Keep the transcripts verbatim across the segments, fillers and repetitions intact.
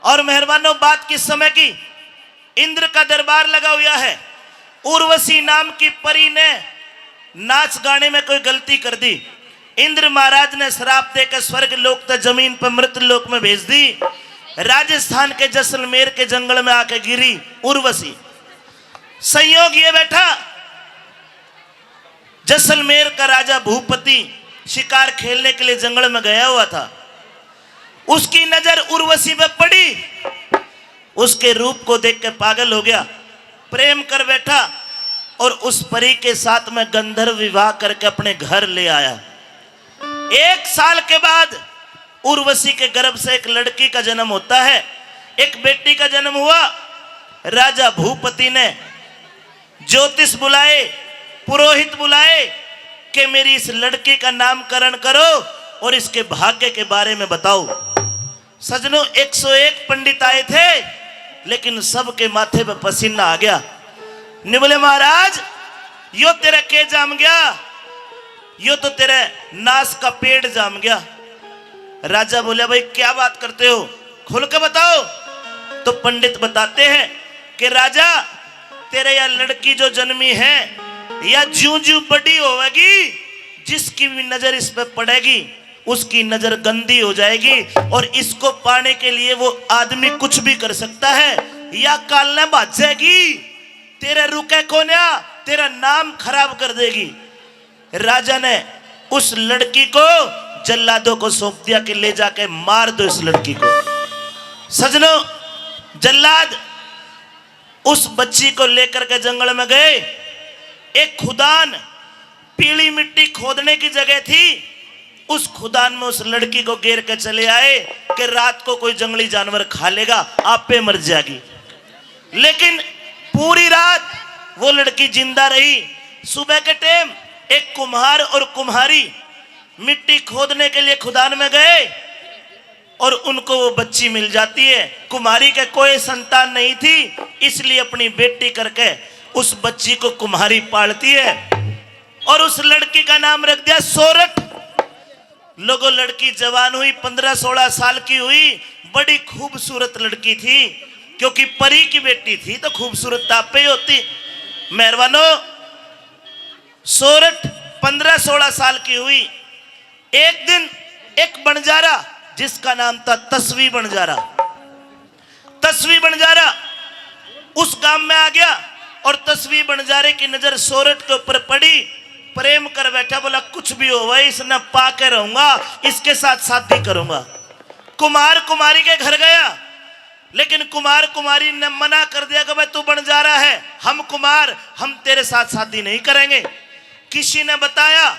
और मेहरबानों, बात किस समय की? इंद्र का दरबार लगा हुआ है। उर्वशी नाम की परी ने नाच गाने में कोई गलती कर दी। इंद्र महाराज ने श्राप देकर स्वर्ग लोक तक जमीन पर मृत लोक में भेज दी। राजस्थान के जैसलमेर के जंगल में आके गिरी उर्वशी। संयोग ये बैठा, जैसलमेर का राजा भूपति शिकार खेलने के लिए जंगल में गया हुआ था। उसकी नजर उर्वशी पे पड़ी, उसके रूप को देख के पागल हो गया, प्रेम कर बैठा और उस परी के साथ में गंधर्व विवाह करके अपने घर ले आया। एक साल के बाद उर्वशी के गर्भ से एक लड़की का जन्म होता है, एक बेटी का जन्म हुआ। राजा भूपति ने ज्योतिष बुलाए, पुरोहित बुलाए कि मेरी इस लड़की का नामकरण करो और इसके भाग्य के बारे में बताओ। सजनों, एक सौ एक पंडित आए थे, लेकिन सबके माथे पे पसीना आ गया। न्यू बोले, महाराज, यो तेरा के जाम गया, यो तो तेरे नाश का पेड़ जाम गया। राजा बोले, भाई, क्या बात करते हो, खुल के बताओ। तो पंडित बताते हैं कि राजा, तेरे या लड़की जो जन्मी है, या ज्यूं ज्यूं बड़ी होवेगी, जिसकी भी नजर इस पे पड़ेगी, उसकी नजर गंदी हो जाएगी और इसको पाने के लिए वो आदमी कुछ भी कर सकता है। या काल ने भाजेगी, तेरे रुके कोन्या, तेरा नाम खराब कर देगी। राजा ने उस लड़की को जल्लादों को सौंप दिया कि ले जाके मार दो इस लड़की को। सजनों, जल्लाद उस बच्ची को लेकर के जंगल में गए। एक खुदान, पीली मिट्टी खोदने की जगह थी, उस खुदान में उस लड़की को गेर के चले आए कि रात को कोई जंगली जानवर खा लेगा, आपे मर जाएगी। लेकिन पूरी रात वो लड़की जिंदा रही। सुबह के टाइम एक कुम्हार और कुम्हारी मिट्टी खोदने के लिए खुदान में गए और उनको वो बच्ची मिल जाती है। कुम्हारी के कोई संतान नहीं थी, इसलिए अपनी बेटी करके उस बच्ची को कुम्हारी पालती है और उस लड़की का नाम रख दिया सोरठ। लोगों, लड़की जवान हुई, पन्द्रह सोलह साल की हुई, बड़ी खूबसूरत लड़की थी, क्योंकि परी की बेटी थी तो खूबसूरत तो आपे ही होती। मेहरबानों, सोरठ पन्द्रह सोलह साल की हुई। एक दिन एक बंजारा, जिसका नाम था तसवी बंजारा, तसवी बंजारा उस गांव में आ गया और तसवी बंजारे की नजर सोरठ के ऊपर पड़ी। प्रेम कर बैठा, बोला, कुछ भी हो भाई, इसने पा के रहूंगा, इसके साथ शादी करूंगा। कुमार कुमारी के घर गया, लेकिन कुमार कुमारी ने मना कर दिया कि भाई, तू बंजारा है, हम कुमार, हम तेरे साथ शादी नहीं करेंगे। किसी ने बताया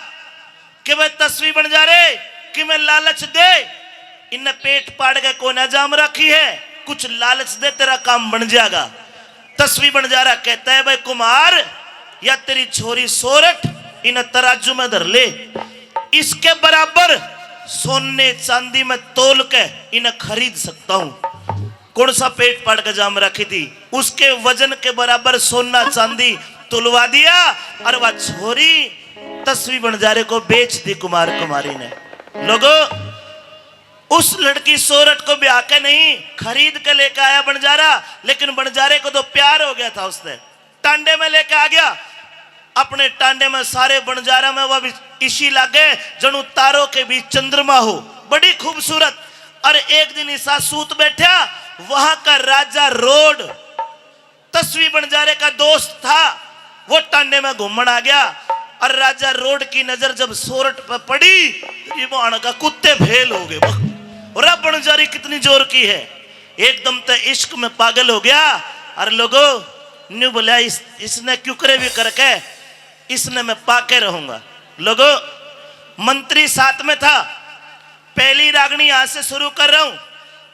कि भाई, तसवी बंजारे, कि मैं लालच दे, इन्हें पेट पाड़ के कोन्या जाम रखी है, कुछ लालच दे, तेरा काम बन जाएगा। तसवी बंजारा कहता है, भाई कुमार, या तेरी छोरी सोरठ, इन्हें तराजू में धर ले, इसके बराबर सोने चांदी में तोल के इन्हें खरीद सकता हूं। कौन सा पेट पाड़ के जाम रखी थी, उसके वजन के बराबर सोना चांदी तुलवा दिया और वह छोरी तसवी बंजारे को बेच दी कुमार कुमारी ने। लोगो, उस लड़की सोरठ को ब्याह के नहीं, खरीद के लेके आया बंजारा, लेकिन बंजारे को तो प्यार हो गया था उससे। टांडे में लेके आ गया। अपने टांडे में सारे बंजारा में वह भी इसी लागे, जणु तारों के बीच चंद्रमा हो, बड़ी खूबसूरत। और एक दिन ईसा सूत बैठा, वहां का राजा रोड तसवी बंजारे का दोस्त था, वो टांडे में घूमण आ गया। और राजा रोड की नजर जब सोरठ पे पड़ी, तो ये बाण का कुत्ते फेल हो गए। बक-, और अब बंजारी कितनी जोर की है, एकदम ते इश्क में पागल हो गया। और लोगो, न्यू बोला, इस, इसने क्यों करे भी करके, इसने मैं पाके रहूंगा। लोगो, मंत्री साथ में था। पहली रागनी यहां से शुरू कर रहा हूं।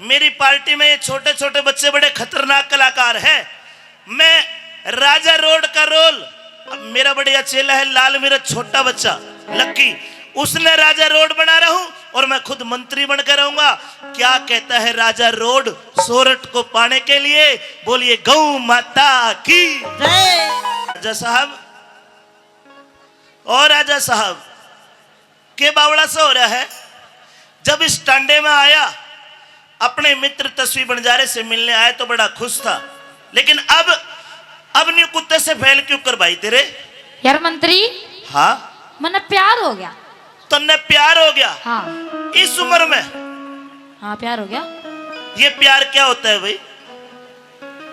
मेरी पार्टी में ये छोटे छोटे बच्चे बड़े खतरनाक कलाकार हैं। मैं राजा रोड का रोल, अब मेरा बढ़िया चेला है लाल, मेरा छोटा बच्चा लक्की, उसने राजा रोड बना रहा हूं और मैं खुद मंत्री बन के रहूंगा। क्या कहता है राजा रोड सोरठ को पाने के लिए? बोलिए, गौ माता की। राजा साहब, और राजा साहब, के बावड़ा सा हो रहा है? जब इस टांडे में आया, अपने मित्र तस्वी बंजारे से मिलने आए तो बड़ा खुश था, लेकिन अब, अब न्यू कुत्ते से फैल क्यों कर भाई तेरे? यार मंत्री, हाँ? मन्ने प्यार हो गया। तन्ने प्यार हो गया? हाँ। इस उम्र में? हाँ, प्यार हो गया। ये प्यार क्या होता है भाई?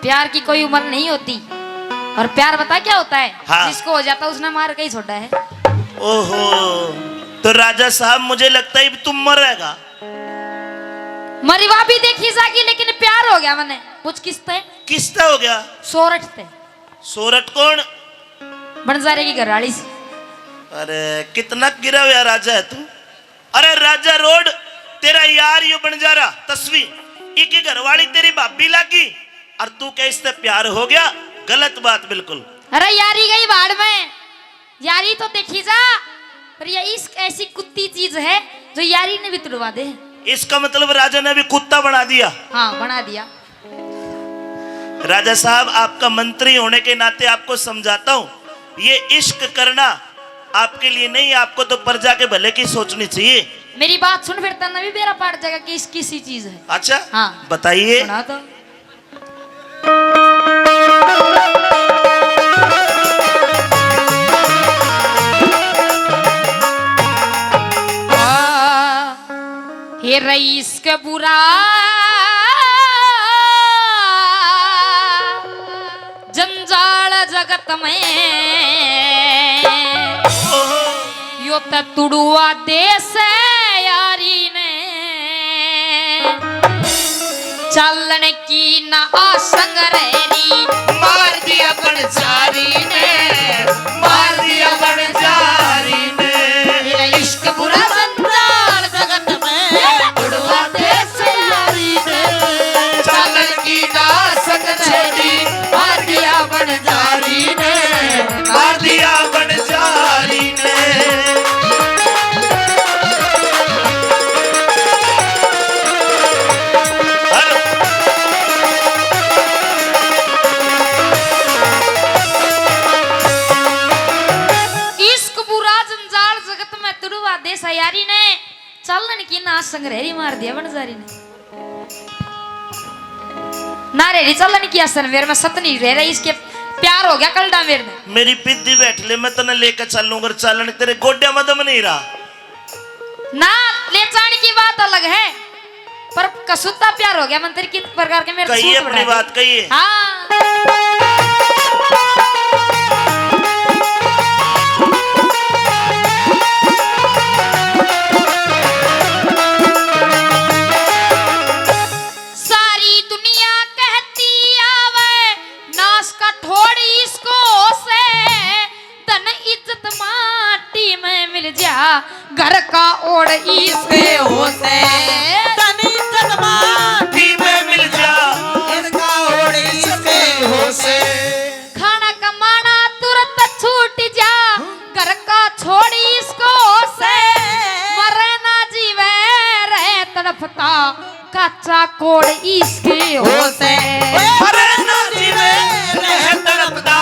प्यार की कोई उम्र नहीं होती। और प्यार बता क्या होता है? हाँ। जिसको हो जाता उसने मार के ही छोड़ा है। ओहो, तो राजा साहब, मुझे लगता है अब तुम मरेगा। मरीवा भी देखी जागी, लेकिन प्यार हो गया मन्ने। कुछ किसते? किसते हो गया? सोरठ ते। सोरठ कौन? बंजारे की घरवाली से। अरे, कितना गिरा हुआ राजा है तू। अरे राजा रोड, तेरा यार यो बंजारा तस्वी, इकी घरवाली तेरी भाभी लागी, और तू कह इससे प्यार हो गया। गलत बात बिल्कुल। अरे यारी गई भाड़ में, यारी तो देखी जा, पर ये इश्क ऐसी कुत्ती चीज है जो यारी ने भी तुड़वा दे। इसका मतलब राजा ने भी कुत्ता बना दिया। हाँ, बना दिया। राजा साहब, आपका मंत्री होने के नाते आपको समझाता हूँ, ये इश्क करना आपके लिए नहीं, आपको तो प्रजा के भले की सोचनी चाहिए। मेरी बात सुन, फिर तन्ने भी बेरा पाट जाएगा कि इश्क किसी चीज है। अच्छा, हाँ। बताइए। सुना तो। हे रईस के बुरा जंजाल जगत में, यो त तुड़ुआ देश है यारी ने। चालन की ना आसंग रहरी, मार दिया बन चारी ने, मार दिया बन चारी ने। इश्क बुरा जंजाल जगत में, तुड़वा देश यारी ने। चालन की ना आसंग रहरी, मार दिया बन चारी ने, मार दिया बन चारी ने। इश्क बुरा जंजाल जगत में, तुड़वा देश यारी ने। चालन की ना आसंग रहरी, मार दिया बन चारी ने। ना रहरी चालन की आसन मेरे में, सत नहीं रह रही, इसके प्यार हो गया कलडा मेरे में। मेरी पिद्दी बैठ ले, मैं तने लेके चलूं, अगर चालन तेरे गोड्या में दम नहीं रहा। ना, ले जाने की बात अलग है, पर कसूता प्यार हो गया, मंत्री किस प्रकार के मेरे कहिए सूट अपनी बना दे। बात कहिए। हाँ। सारी दुनिया कहती आवे, नाश का ठोड़ इसको से, धन इज्जत माटी में मिल जा, घर का ओढ़ इसके हो से। धन इज्जत माटी में मिल जा, घर का ओढ़ इसके हो से। खाना कमाना तुरंत छूट जा, घर का छोड़ इसको से। मरे ना जीवे रहे तड़पता, काचा कोड़ इसके हो से। मरे ना जीवे रहे तड़पता,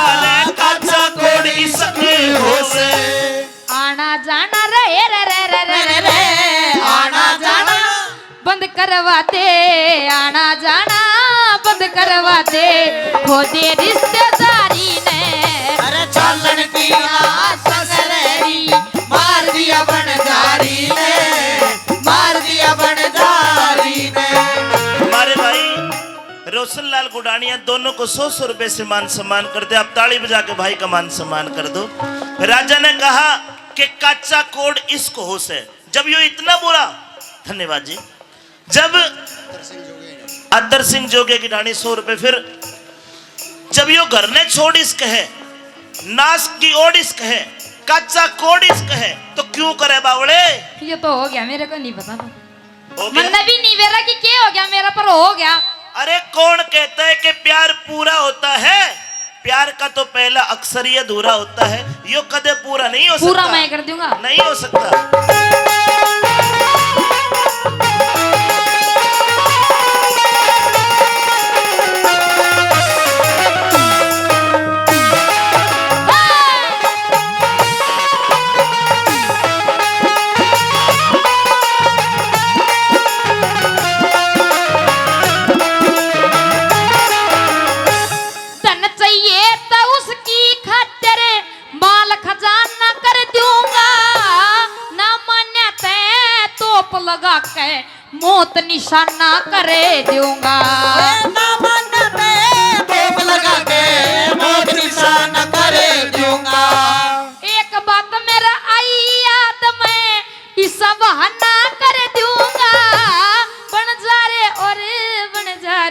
काचा कोड़ इसके हो से। आना जाना रे, रे, रे, आना जाना बंद करवा दे, आना जाना बंद करवा दे, खो दे रिश्तेदारी ने। अरे चालन की आस रहरी, मार दिया बंजारी ने, मार दिया बंजारी ने। हमारे भाई रोशनलाल गुडानिया दोनों को सौ सौ रुपए से मान सम्मान कर दे। आप ताली बजा के भाई का मान सम्मान कर दो। राजा ने कहा कि काचा कोड़ इसको हो से। जब यो इतना बुरा, धन्यवाद जी, जब आदर सिंह जोगे की डाणी सौ रुपए, फिर जब यो घर ने छोड़ इसके है, नाश की ओड़ इसके है, काचा कोड़ इसके है, तो क्यों करे बावड़े? ये तो हो गया, मेरे को नहीं पता था। हो गया? मन्ने भी नहीं बेरा कि के हो गया मेरा, पर हो गया। अरे कौन कहता है कि प्यार पूरा होता है? प्यार का तो पहला अक्षर ही अधूरा होता है, यो कदे पूरा नहीं हो सकता। पूरा मैं कर दूंगा। नहीं हो सकता।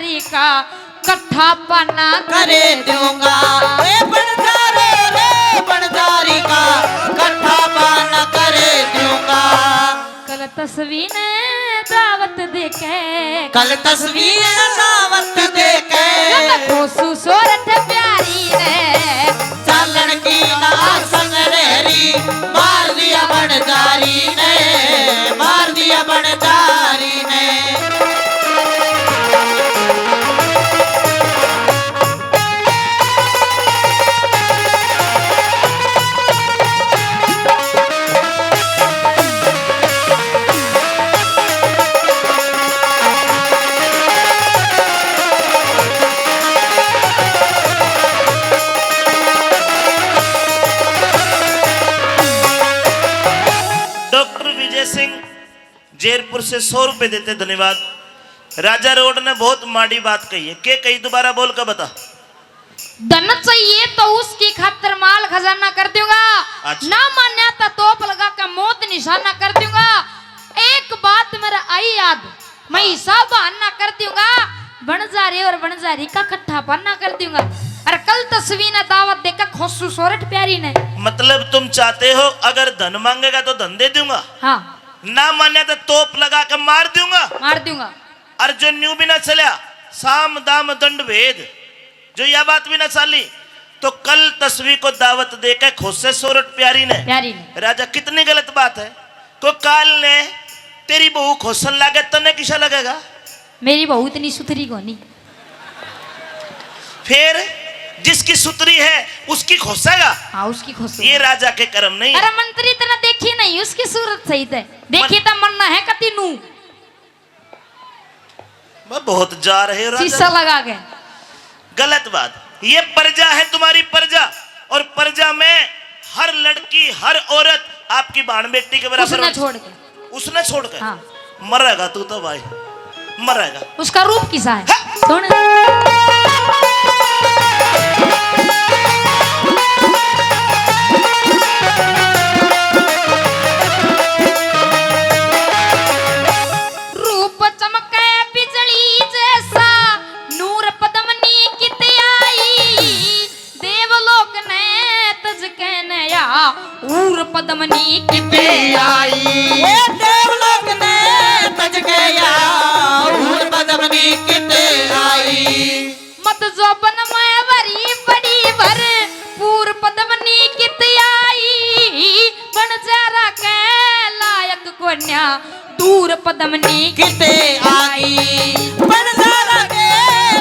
का कट्ठा पाना करे दूंगा। ए बंजारे रे बंजारी का कट्ठा पाना करे दूंगा। कल तस्वीर ने दावत देके, कल तस्वीर ने दावत देके, यो तो खोसू सोरठ प्यारी ने चालन की ना संग रहरी, मार दिया बंजारी ने, मार दिया बंजारी ने। डॉक्टर विजय सिंह जैरपुर से सौ रुपए देते, धन्यवाद। राजा रोड ने बहुत माड़ी बात कही है। के कही, दोबारा बोल के बता। धन चाहिए तो उसकी खातर माल खजाना कर दूंगा। अच्छा। ना मान्या तो तोप लगा के मौत निशाना कर दूंगा। एक बात मेरा आई याद, मैं हाँ। हिसाब बहाना कर दूंगा। बंजारे और बंजारी का कट्ठा पाना कर दूंगा। और कल तस्वीर ने दावत देकर खोसू सोरठ प्यारी ने। मतलब तुम चाहते हो अगर धन मांगेगा तो धन दे दूंगा, हाँ। ना मान्या तो तोप लगा के मार दूंगा। मार दूंगा। और जो न्यू भी ना चला, साम दाम दंड भेद, जो यह बात भी ना चाली, तो कल तस्वीर को दावत देके खोसे सोरठ प्यारी ने। प्यारी ने। राजा, कितनी गलत बात है। को काल ने तेरी बहू खोसन लागे, तने किसा लगेगा? मेरी बहू इतनी सुथरी कोनी। फिर जिसकी सुथरी है उसकी खोसेगा? हाँ, उसकी खोसेगा। ये राजा के कर्म नहीं है। अरे मंत्री, इतना देखी नहीं उसकी सूरत सही थे, देखी मन- तो मरना है कति नू। मैं बहुत जा रहे हो राजा। शीशा लगा के। गलत बात। ये प्रजा है तुम्हारी प्रजा, और प्रजा में हर लड़की, हर औरत आपकी भाण बेटी के बराबर उसने होनी छोड़ के। उसने छोड़ के? हाँ। मरेगा तू तो भाई, मरेगा। उसका रूप किसा है? हाँ। सुन। रूप चमके बिजली जैसा, नूर पद्मनी कित आई। देवलोक ने तज के नया, हूर पद्मनी कित आई। ए देवलोक ने तज के या, हूर पद्मनी कित आई। मत जोबन में भरी बड़ी भर, पूर पद्मनी कित आई। बंजारा के लायक कोन्या, दूर पद्मनी किते आई। बंजारा के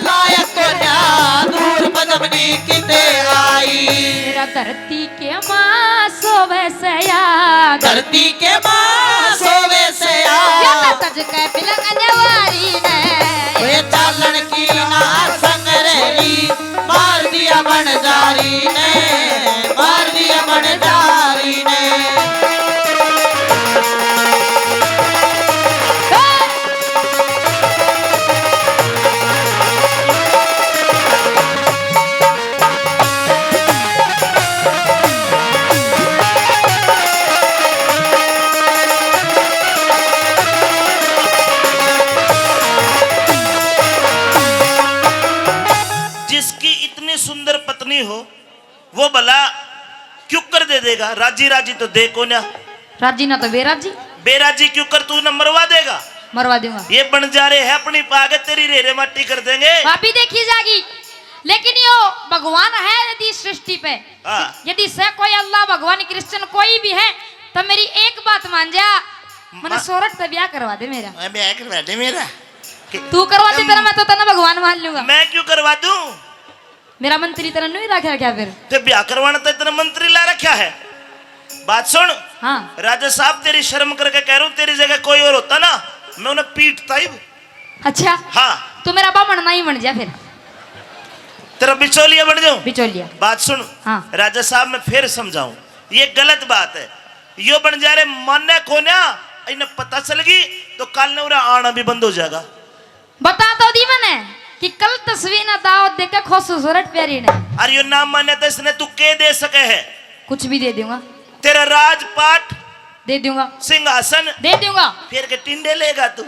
लायक कोन्या, दूर पद्मनी किते आई। मेरा धरती के माँ सोवे सया, धरती के माँ सोवे सया। या तो तज के बिलंग जवारी ने। वे चालन की ना संग रही, मार दिया बंजारी ने, मार दिया बंजारी ने। जिसकी इतनी सुंदर पत्नी हो, वो भला क्यूकर दे देगा? राजी राजी तो दे कोन्या। राजी ना तो बेराजी। बेराजी क्यूकर तू ना मरवा देगा? मरवा दूंगा। ये बंजारे है अपनी पागत, तेरी रेरे माटी कर देंगे। भाभी देखी जागी, लेकिन यो भगवान है यदि सृष्टि पे, हाँ। यदि से कोई अल्लाह भगवान क्रिश्चियन कोई भी है, तो मेरी एक बात मान जा, मने मा- सोरठ पे ब्याह करवा दे मेरा। मैं ब्याह करवा दे मेरा। तू करवा दे तेरा, मैं तो तेरा भगवान मान लूंगा। मैं क्यों करवा दूं? मेरा मंत्री तेरा न्यू ही रख रखा फिर। ते ब्याह करवाना तो इतना मंत्री ला रखा है। बात सुन। हाँ। राजा साहब, तेरी शर्म करके कह रहा हूँ, तेरी जगह कोई और होता ना, मैं उन्हें पीटता ही। अच्छा। हाँ। तू मेरा बामण ना ही बन जा फिर। तेरा बिचौलिया बन जाऊं? बिचौलिया। बात सुन। हाँ। राजा साहब, मैं फिर समझाऊं, ये गलत बात है। यो बंजारे माने कोन्या, इन्हें पता चल गई तो कल ने उरा आना भी बंद हो जाएगा। बता तो दी मैंने कि कल तस्वीर ना दावत देके खुश हो सोरठ प्यारी ने। अरे यो ना माने तो इसने तू के दे सके है? कुछ भी दे दूंगा। तेरा राजपाट दे दूंगा। सिंहासन दे दूंगा। फिर के टिंडे लेगा तू?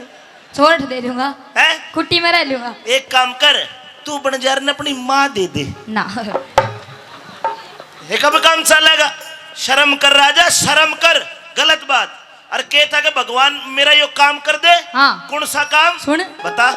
छोड़ दे लूंगा। हैं? कुट्टी में रह लूंगा। एक काम कर, तू बंजारे ने अपनी माँ दे दे। ना। ये कब काम चलेगा? शर्म कर राजा, शर्म कर। गलत बात। और कहता कि भगवान मेरा यो काम कर दे। हाँ। कौन सा काम? सुन। बता।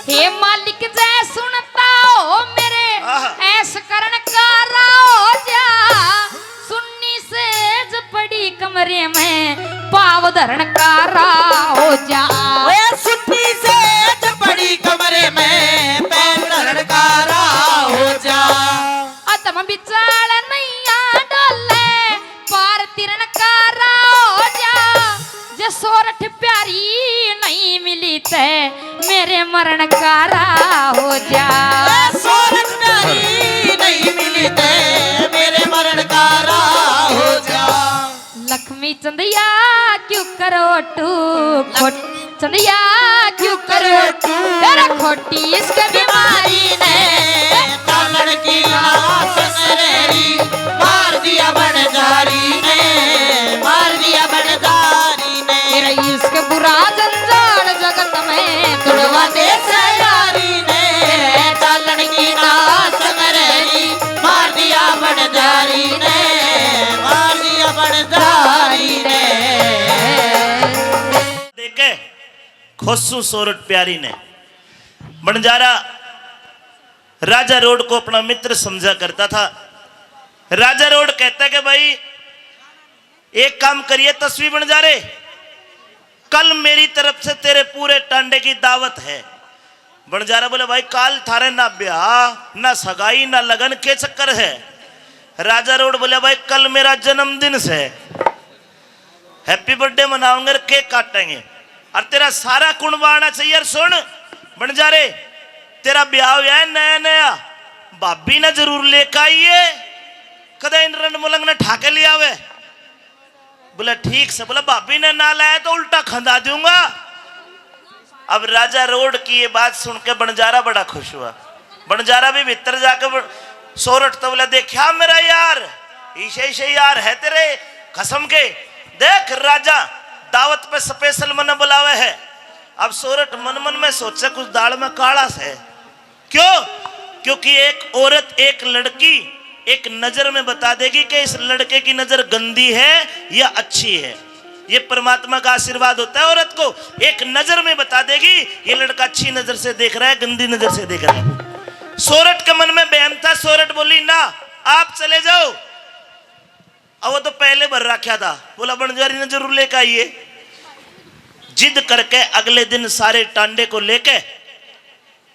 हे मालिक जय सुनता हो मेरे, आहा। ऐश करण का राह हो जा। सुन्नी सेज पड़ी कमरे में, पाव धरण का राह हो जा। ओए सुन्नी सेज पड़ी कमरे में, पाव धरण का राह हो जा। अधम बिचाल नैया डोले, पार तिरण का राह हो जा। जे सोरठ प्यारी नहीं मिली ते, मेरे मरण का राह हो जा। ए सोरठ प्यारी नहीं मिली ते, मेरे मरण का राह हो जा। लक्ष्मी चंदिया क्यों करो टू, खोट चंदिया क्यों करो टू, तेरा खोटी इसके बीमारी ने। तालड़ की लाश मेरी मार दिया बंजारी ने, मार दिया बंजारी ने। तेरा इश्क बुरा जंजाल जगत में तुड़वा दे से यारी ने। तेरे तालड़ की लाश मेरी मार दिया बंजारी ने, मार दिया बंजारी ने। देखे खुश हूँ सोरठ प्यारी ने। बंजारा राजा रोड को अपना मित्र समझा करता था। राजा रोड कहता कि भाई, एक काम करिए तस्वी बंजारे, कल मेरी तरफ से तेरे पूरे टांडे की दावत है। बंजारा बोले, भाई, काल थारे ना ब्याह, ना सगाई, ना लगन, के चक्कर है? राजा रोड बोले, भाई, कल मेरा जन्मदिन से, हैप्पी बर्थडे मनाओगे और केक काटेंगे, और तेरा सारा कुणबा आना चाहिए। और सुन बंजारे, तेरा ब्याह हुआ है नया नया, भाभी ने जरूर लेकर आइए, कदे इन रंड मलंग ने ठाके ले आवे। बोला, ठीक से। बोला, भाभी ने ना लाया तो उल्टा खंदा दूंगा। अब राजा रोड की ये बात सुन के बंजारा बड़ा खुश हुआ। बंजारा भी भीतर जाके ब-, सोरठ तो बोला, देखा मेरा यार, इसे इसे यार है तेरे कसम के। देख राजा, दावत पे स्पेशल मने बुलावे है। अब सोरठ मन मन में सोचे, कुछ दाल में काला से। क्यों? क्योंकि एक औरत, एक लड़की एक नजर में बता देगी कि इस लड़के की नजर गंदी है या अच्छी है। ये परमात्मा का आशीर्वाद होता है औरत को। एक नजर में बता देगी, ये लड़का अच्छी नजर से देख रहा है, गंदी नजर से देख रहा है। सोरठ के मन में बहम था, सोरठ बोली, ना, आप चले जाओ। अब वो तो पहले भर रखा था, बोला, बंजारी ने जरूर लेकर आइए। जिद करके अगले दिन सारे टांडे को लेके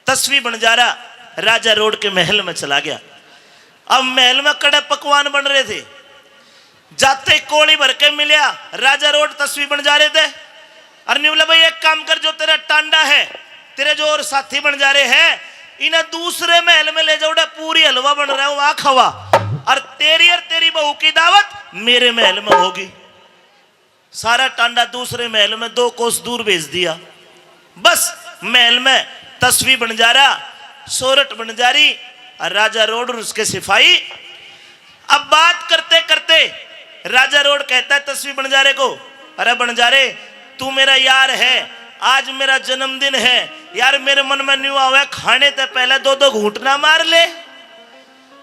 तस्वी बंजारा राजा रोड के महल में चला गया। अब महल में कड़े पकवान बन रहे थे। जाते कोली भर के मिलया, राजा रोड तस्वी बंजारे ते। अर न्यू बोला, भाई, एक काम कर, जो तेरा टांडा है, तेरे जो और साथी बंजारे हैं, इन्हें दूसरे महल में ले जाओ, उड़े पूरी हलवा बन रहा है, वहां खवा। और तेरी और तेरी बहू की दावत मेरे महल में होगी। सारा टांडा दूसरे महल में दो कोस दूर भेज दिया। बस महल में तस्वी बंजारा, सोरठ बंजारी और राजा रोड और उसके सिपाही। अब बात करते करते राजा रोड कहता है तस्वी बंजारे को, अरे बंजारे, तू मेरा यार है, आज मेरा जन्मदिन है यार, मेरे मन में न्यू आवे, खाने ते पहले दो दो घूंट ना मार ले।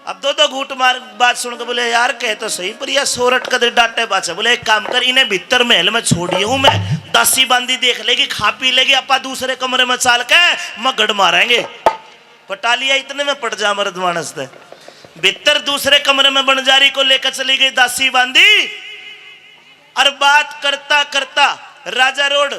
अब दो दो घूंट मार, बात सुन के बोले, यार, कह तो सही, पर यह सोरठ कदे डांटे पाछे। बोले, एक काम कर, इन्हें भीतर महल में छोड़िए हूं मैं, दासी बांदी देख लेगी, खा पी लेगी, आपा दूसरे कमरे में चाल के मगड़ मारेंगे। पटा लिया, इतने में पट जा मर्द मानस ते। भीतर दूसरे कमरे में बंजारी को लेकर चली गई दासी बांदी। और बात करता करता राजा रोड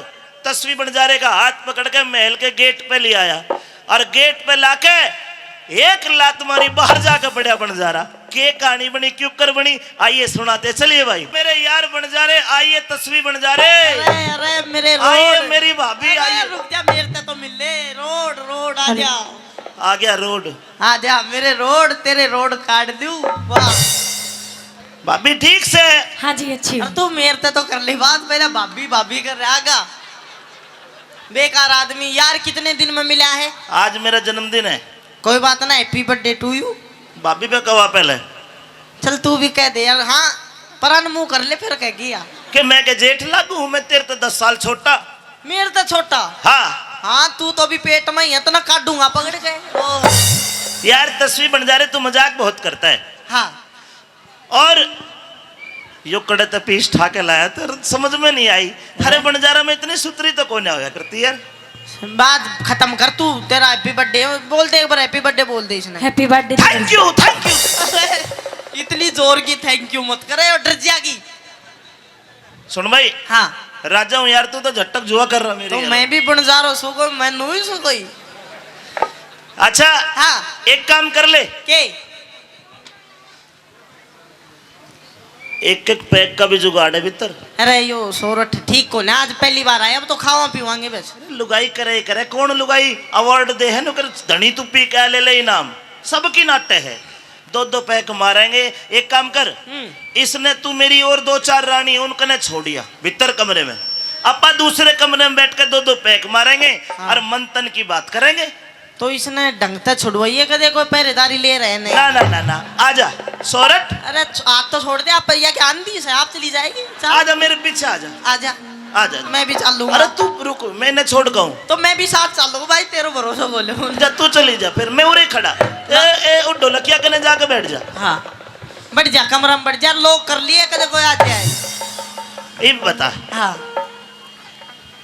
तस्वी बंजारे का हाथ पकड़ के महल के गेट पे ले आया और गेट पे लाके एक लात मारी, बाहर जाके पड़ा बंजारा। के कहानी बनी, क्यों कर बनी, आइए सुनाते चलिए भाई। मेरे यार बंजारे, आइए तस्वी बंजारे। अरे, अरे, मेरे आइए रोड। मेरी भाभी, अरे, आइए। रुक जा, मेरे ते तो मिल ले, रोड, रोड, आ अरे। जा। आ गया रोड। आ जा मेरे रोड, तेरे रोड काट दूं। वाह। भाभी ठीक से? हाँ जी, अच्छी हूँ। अरे तू मेरे ते तो कर ले बात, पहले भाभी, भाभी कर रहा आगा। बेकार आदमी यार, कितने दिन में मिला है? आज मेरा जन्मदिन है। कोई बात ना, happy birthday to you। भाभी पे कवा पहले। चल तू भी कह दे यार। हाँ, परान मुंह कर ले, फिर कह गया। कि मैं के जेठ लागू हूँ, मैं तेरे तो दस साल छोटा। मेरे तो छोटा? हाँ। हाँ, तू तो अभी पेट में ही है, इतना काटूंगा पकड़ के। ओ। यार तस्वीर बन जा रहे, तू मजाक बहुत करता है। हाँ। और यो कड़े ते पीस ठा के लाया, तेरे समझ में नहीं आई। थारे बंजारा में इतनी सुतरी तो कोई ना होया करती यार। बात खत्म कर तू, तेरा happy birthday बोल दे एक बार, happy birthday बोल दे इसने। Happy birthday। Thank you, thank you। इतनी जोर की thank you मत करे, और डर जाएगी। सुन भाई। हाँ। राजा हूँ यार, तू तो झटक जुआ कर रहा मेरी तो यार। मैं भी बंजारो सो कोई, मैं नू ही सो कोई। अच्छा। हाँ। एक काम कर ले। के? एक एक पैक का भी जुगाड़ है भीतर। अरे यो सोरठ ठीक को ना, आज पहली बार आया, अब तो खावा पीवांगे बस। अरे लुगाई करे करे, कौन लुगाई award दे है, नुकर धनी तू पी के ले ले इनाम, सबकी नाटे है। दो दो पैक मारेंगे। एक काम कर, हम्म। इसने तू मेरी और दो चार रानी उनकने छोड़िया भीतर कमरे में, आपा दूसरे कमरे में बैठ के दो दो पैक मारेंगे हाँ। और मंथन की बात करेंगे। तो इसने ढंग से छुड़वाइए, कदे कोई पहरेदारी ले रहे नहीं। ना ना ना ना, आजा सोरठ। अरे छ-, हाथ तो छोड़ दे आप, या क्या आंधी से आप चली जाएगी? चल। आजा मेरे पीछे आजा। आजा। आजा। मैं भी चलूंगा। अरे तू रुक, मैं इन्हें छोड़ के आऊं। तो मैं भी साथ चलूंगा भाई, तेरे भरोसे बोले। जा तू चली जा, फिर मैं उरे खड़ा। ए ए, उठ ढोलकिया कने जाके बैठ जा। हाँ, बैठ जा, कमरा में बैठ जा, lock कर लिए, कदे कोई आ जाए। ये बता। हाँ।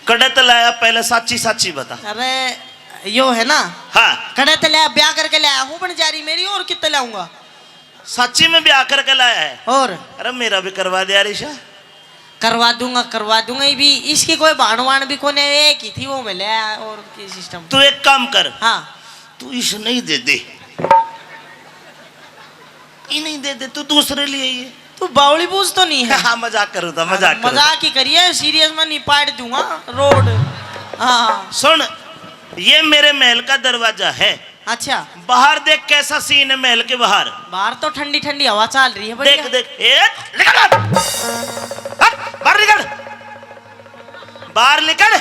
कड़े ते लाया, पहले साची साची बता। अरे यो है ना। हाँ। कड़े ते लाया, ब्याह करके लाया हूँ बंजारी मेरी, और कितने लाऊंगा? साची में ब्याह करके लाया है? और? अरे मेरा भी करवा दे यार ईशा। करवा दूंगा, करवा दूंगा। ये भी, इसकी कोई भाण वाण भी कोने, एक ही थी, वो मिले। और की system? तू एक काम कर। हाँ। तू इस नहीं दे दे, ये नहीं दे दे, तू दूसरे लिए ये। तू बावली बूझ तो नहीं है? हाँ, मजाक करूँ था, मजाक करूँ था। मजाक ही करिए, serious में नहीं, पाट दूंगा रोड। हाँ। सुन, ये मेरे महल का दरवाजा है। अच्छा। बाहर देख कैसा scene है महल के बाहर। बाहर तो ठंडी ठंडी हवा चल रही है, बढ़िया। देख, देख, ए, निकल बाहर। हट, बाहर निकल। बाहर निकल।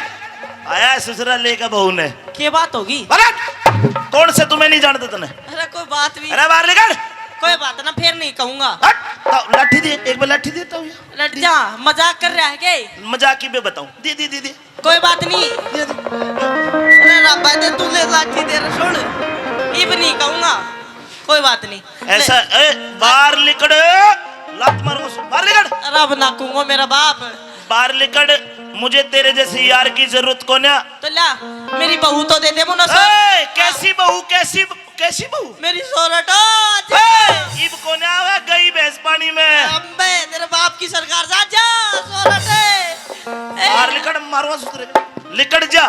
आया है ससुरा लेकर बहू ने। के बात होगी? बाहर हट। कौन से तुम्हें नहीं जानते तने? अरे कोई बात भी। अरे बाहर निकल। कोई बात ना, फिर नहीं कहूंगा। हट। तो लाठी दे, एक बार लाठी देता हूँ। लट जा, मजाक कर रहा है के? मजाक ही पे बताऊं। दे, दे, दे, दे। कोई बात नहीं। दे, दे। अरे राबा दे, तू ले लाठी दे रे, सुन। इब नहीं कहूंगा। कोई बात नहीं। ऐसा, ए, बाहर निकल। लात मारूंगा, बाहर निकल। अरे अब ना कहूंगा मेरा बाप। बाहर निकल, मुझे तेरे जैसे यार की जरूरत कोन्या। तो ला, मेरी बहू तो दे दे मुन्ना सर। ए, कैसी बहू, कैसी, कैसी बहू? मेरी सोरठ। ए, इब कोन्या आवे, गई भैंस पानी में। अबे, तेरे बाप की सरकार, जा, जा, सोरठ। ए। बाहर निकल, मारूंगा सुतरे। निकल जा।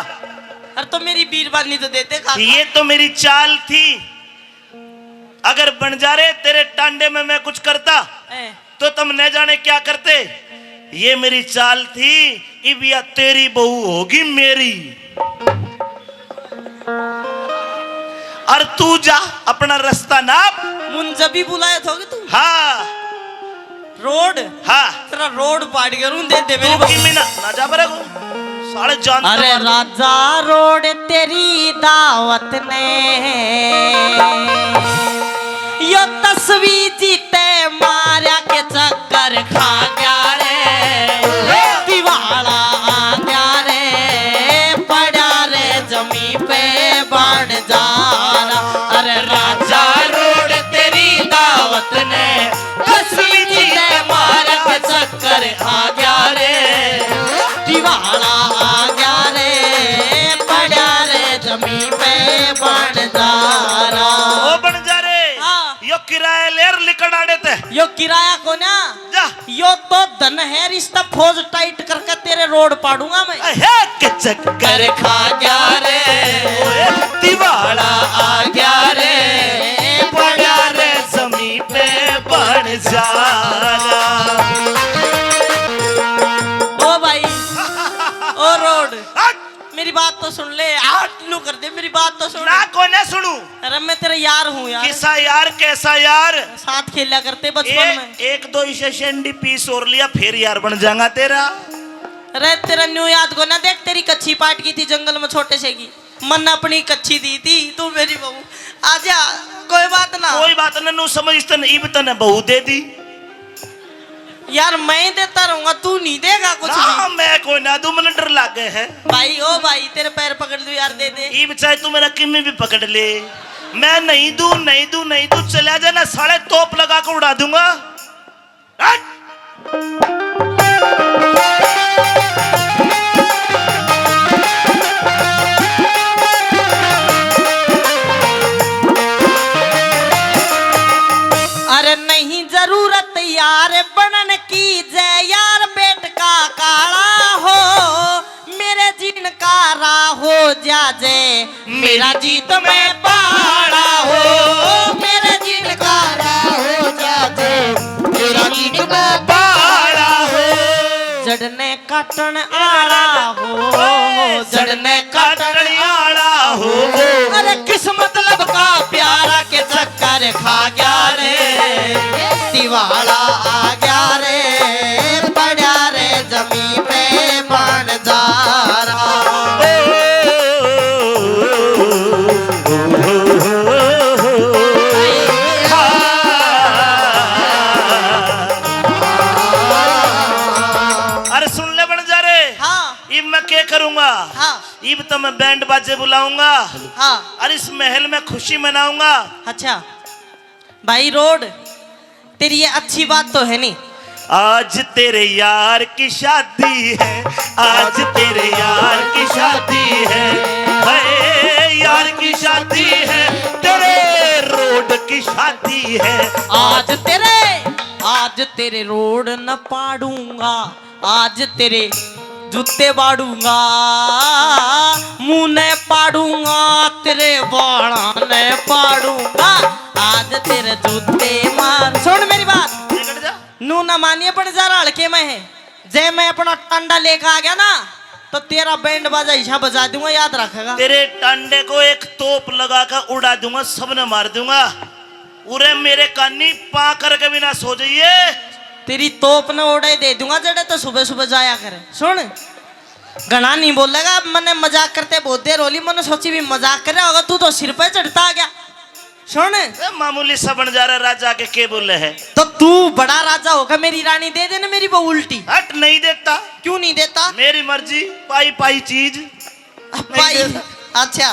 अरे तो मेरी बीरबानी तो देते का? ये तो मेरी चाल थी। अगर बंजारे तेरे टांडे में मैं कुछ करता, ए। तो तुम न जाने क्या करते। ये मेरी चाल थी, इब या तेरी बहू होगी मेरी। और तू जा, अपना रास्ता नाप। मुन जब भी बुलाया था कि तू? हाँ। रोड? हाँ। तेरा रोड पाड़ के रूं दे दे तू मेरी बहू। किमी ना, ना जा परे को। साले जान अरे मार दे। राजा रोड तेरी दावत ने, यो तस्वीर जीते मारा के चक्कर खा गया रे, दिवाला आ गया रे, पड़ा रे जमी पे बन जा रहा। अरे राजा रोड तेरी दावत ने, तस्वीर जीते मारा के चक्कर आ गया रे, दिवाला आ गया रे, पड़ा रे जमी पे बन जा रहा। ओ बन जा रे। हाँ। यो किराया ले लिकड़ आड़े ते। यो किराया कोना। जा। यो तो धन है, रिश्ता फौज टाइट करके तेरे रोड पाड़ूंगा मैं। हे के चक्कर खा गया रे, दिवाला आ गया रे, पड़ा रे जमी पे बन जा रहा। ओ भाई, ओ रोड। हट। मेरी बात तो सुन ले, आठ लू कर दे, मेरी बात तो सुन। ना कोने सुनू। अरे मैं तेरा यार हूँ यार। किसा यार, कैसा यार? साथ खेला करते बचपन ए, में। एक दो इसे शेंडी पीस और लिया, फिर यार बन जाऊंगा तेरा। अरे तेरा न्यू याद को ना, देख तेरी कच्ची पाट की थी जंगल में छोटे से की, मन अपनी कच्ची दी थी, तू मेरी बहू। आजा, कोई बात ना। कोई बात ना, नू समझ, तन इब तने बहू दे दी। यार, मैं ही देता रहूंगा, तू नहीं देगा कुछ ना, भी। मैं कोई ना दूं, मने डर लागे है। भाई, ओ भाई, तेरे पैर पकड़ लूं यार, दे दे। इब चाहे तू मेरा किमी भी पकड़ ले, मैं नहीं दूं, नहीं दूं, नहीं दूं। चला जा ना साले, तोप लगा के उड़ा दूंगा। हट! अरे नहीं जरूरत यार बनन की, जय यार पेट का काला हो, मेरे जीन का राह हो जा जय, मेरा जीत में पाला हो, मेरे जीन का राह हो जा जय, मेरा जीत में पाला हो। जड़ने काटण आला हो, जड़ने काटण आला हो। अरे किस मतलब का प्यारा के चक्कर खा गया रे, दिवाला आ गया रे, पड़ा रे जमीन पे बंजारा। अरे सुन ले बंजारे, हाँ। इब मैं के करूंगा? हाँ। इब तो मैं बैंड बाजे बुलाऊंगा। हाँ। और इस महल में खुशी मनाऊंगा। अच्छा भाई रोड, तेरी ये अच्छी बात तो है नहीं। आज तेरे यार की शादी है, आज तेरे यार की शादी है, हाय यार की शादी है, तेरे रोड की शादी है। आज तेरे, आज तेरे रोड न पाड़ूंगा, आज तेरे जूते बाड़ूंगा, मुंह ने पाड़ूंगा, तेरे बाला ने पाड़ूंगा, आज तेरे जूते मार। सुन मेरी बात, निकल जा। नू ना मानिए, बंजारा हल्के में है। जै मैं अपना टांडा लेके आ गया ना, तो तेरा बैंड बाजा हिस्सा बजा दूंगा, याद रखेगा। तेरे टांडे को एक तोप लगा कर उड़ा दूंगा, सबने मार दूंगा। उरे मेरे कानी पा करके भी ना सो जाइए। तेरी तोप ने ओड़े दे दूंगा, जड़े तो सुबह सुबह जाया करे। सुन, घणा नहीं बोलेगा। अब मने मजाक करते बहुत देर होली, मने सोची भी मजाक कर रहा होगा, तू तो सिर पे चढ़ता आ गया। सुन, ए, मामूली सा बंजारा राजा के के बोले है? तो तू बड़ा राजा होकर मेरी रानी दे देना, मेरी बहू उल्टी। हट, नहीं देता। क्यों नहीं देता? मेरी मर्जी, पाई पाई चीज। पाई? नहीं देता। अच्छा,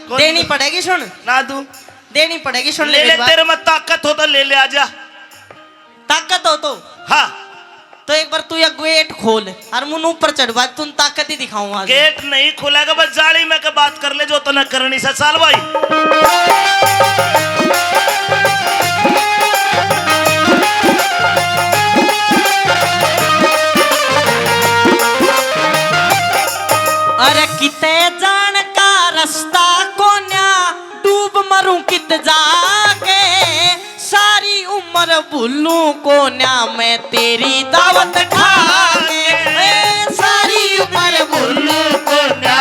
कोई देनी नहीं। पड़ेगी। सुन ना, तू देनी पड़ेगी। सुन ले, ले, मेरी बात। तेरे में ताकत हो तो ले ले, आजा। ताकत हो तो? हाँ। तो एक बार तू ये गेट खोल और मुन ऊपर चढ़वा, तुम ताकत ही दिखाऊं आज। गेट नहीं खुलेगा, बस जाली में के बात कर ले, जो तने करनी से। चल भाई। अरे किते जान का रास्ता कोन्या, डूब मरूं कित जाके, सारी उम्र भूलूं कोन्या मैं तेरी दावत खा के। ए, सारी उम्र भूलूं कोन्या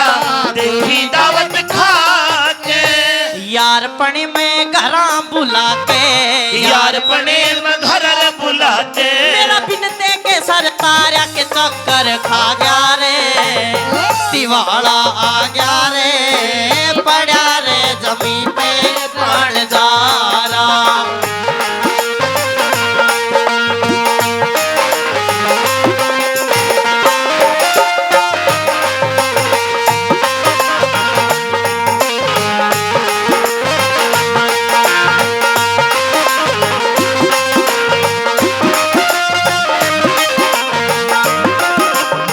तेरी दावत खा के। यार पणे में घरां बुला के, यार पणे में घर बुला के। मेरा बिनते के सर तारा के चक्कर खा गया रे, दिवाला आ गया रे, पड़ा रे जमीन पे बंजारा।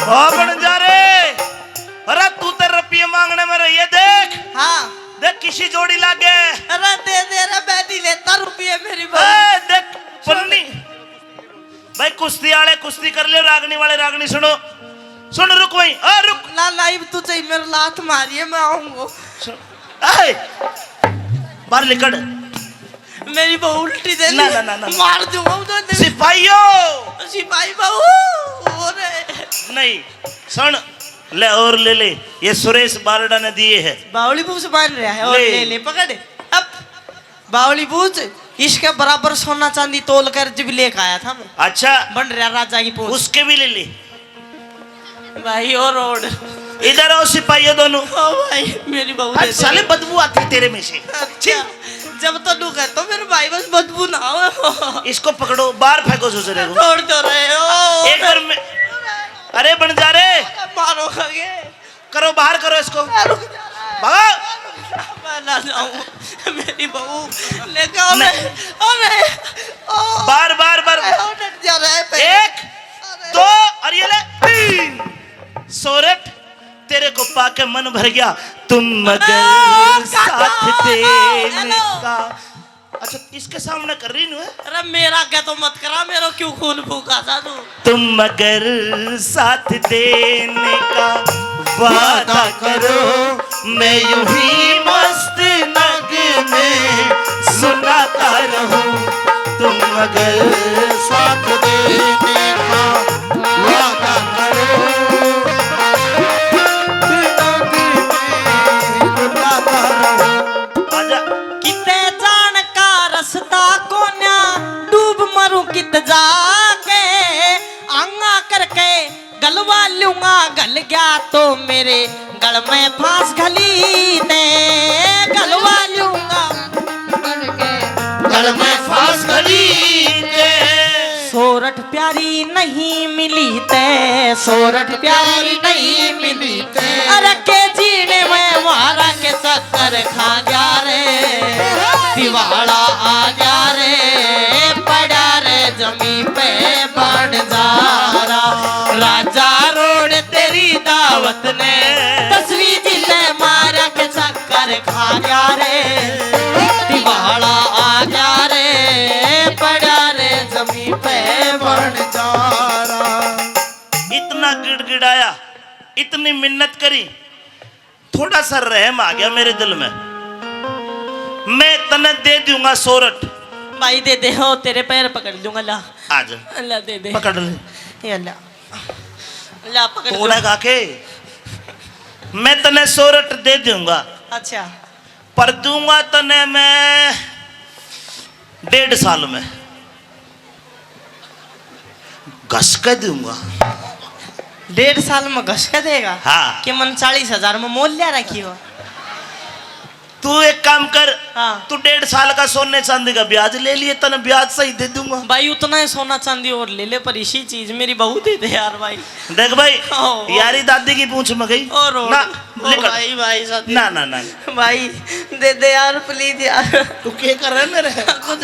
ओ बंजारे, अरे तू तो रुपये मांगने में रही है, देख। हाँ। देख किसी जोड़ी लागे। अरे दे दे रे, मैं नहीं लेता रुपये, मेरी बहू। ए, देख पन्नी। भाई कुश्ती वाले कुश्ती कर ले, रागनी वाले रागनी सुनो। सुन रुक भाई, आ रुक। ना लाइव तू चाहिए, मेरे लात मारिए, मैं आऊंगा। सुन, ए, बाहर निकल। मेरी बहू उल्टी दे ना, दी। ना, ना, ना। मार दूंगा उधर दे। सिपाहियों। सिपाही बहू, ओ रे। नहीं, सुन, ले और ले ले, ये सुरेश बारडा ने दिए है। बावली बूझ बांध रहा है, और ले। ले ले, पकड़। अब बावली बूझ, इसके बराबर सोना चांदी तोल कर जब लेके आया था मैं। अच्छा। बन रहा राजा की पूंछ। उसके भी ले ले। भाई, ओ रोड। इधर आओ सिपाहियों दोनों। ओ भाई, मेरी बहू हट दे दे। साले, बदबू आती है तेरे में से। अच्छा। जब तो नु कहता मेरे भाई बस बदबू ना हो। इसको पकड़ो, बाहर फेंको ससुरे को। छोड़ तो रहे हो। एक बार मैं, अरे बन जा रे। मारो आगे। करो, बाहर करो इसको। रुक जा। भागो। मैं ना जाऊं। मेरी बहू लेके आओ। नहीं। मैं, ओ नहीं। ओ। बाहर, बाहर, बाहर। ओ डट जा रहा है पहले। एक, अरे। दो, और ये ले, तीन। सोरठ, तेरे को पाके मन भर गया। तुम मगर साथ देने का। अच्छा, इसके सामने कर रही हूँ। अरे मेरा क्या तो मत करा, मेरो क्यों खून फूका सा तू। तुम मगर साथ देने का वादा करो, मैं यूं ही मस्त नगमे सुनाता रहूं। तुम मगर साथ देने का वादा करो, नगमे सुनाता रहूं। आजा। किते जान का रास्ता कोन्या, डूब मरूं कित जाके। आंगा करके गलवा लूंगा, गल गया तो मेरे गल में फांस घली दे। गलवा लूंगा। गल में फांस घली दे। सोरठ प्यारी नहीं मिली ते, सोरठ प्यारी नहीं मिली ते। अरे के जीने में मारा के चक्कर खा गया रे, दिवाला आ गया रे, पड़ा रे जमी पे बन जा रहा। राजा रोड तेरी दावत ने, तस्वीर जी ने मारा के चक्कर खा गया रे, दिवाला आ गया रे, पड़ा रे जमी पे बन जा रहा। इतना गिड़गिड़ाया, इतनी मिन्नत करी, थोड़ा सा रहम आ गया मेरे दिल में। मैं तने दे दूंगा सोरठ। भाई दे दे, हो तेरे पैर पकड़ लूंगा, ला। आ जा। ला दे दे। पकड़ ले। ये ला। ला पकड़ तोड़ा लूं। गा के। मैं तने सोरठ दे दूंगा। अच्छा। पर दूंगा तने मैं डेढ़ साल में। घस के दूंगा। डेढ़ साल में घस के देगा? हाँ। कि मन चालीस हजार में मोल लिया रखी हो? तू एक काम कर, हाँ। तू डेढ़ साल का सोने चांदी का ब्याज ले लिए, तने ब्याज सही दे दूंगा। भाई, उतना ही सोना चांदी और ले ले, पर इसी चीज मेरी बहू दे दे यार भाई। देख भाई, ओ, ओ। यारी दादी की पूंछ में गई। और, और। ना, ओ निकल। भाई, भाई, साथी। ना, ना, ना, ना। भाई, दे दे यार, please यार। तू क्या कर रहा है मेरे? कुछ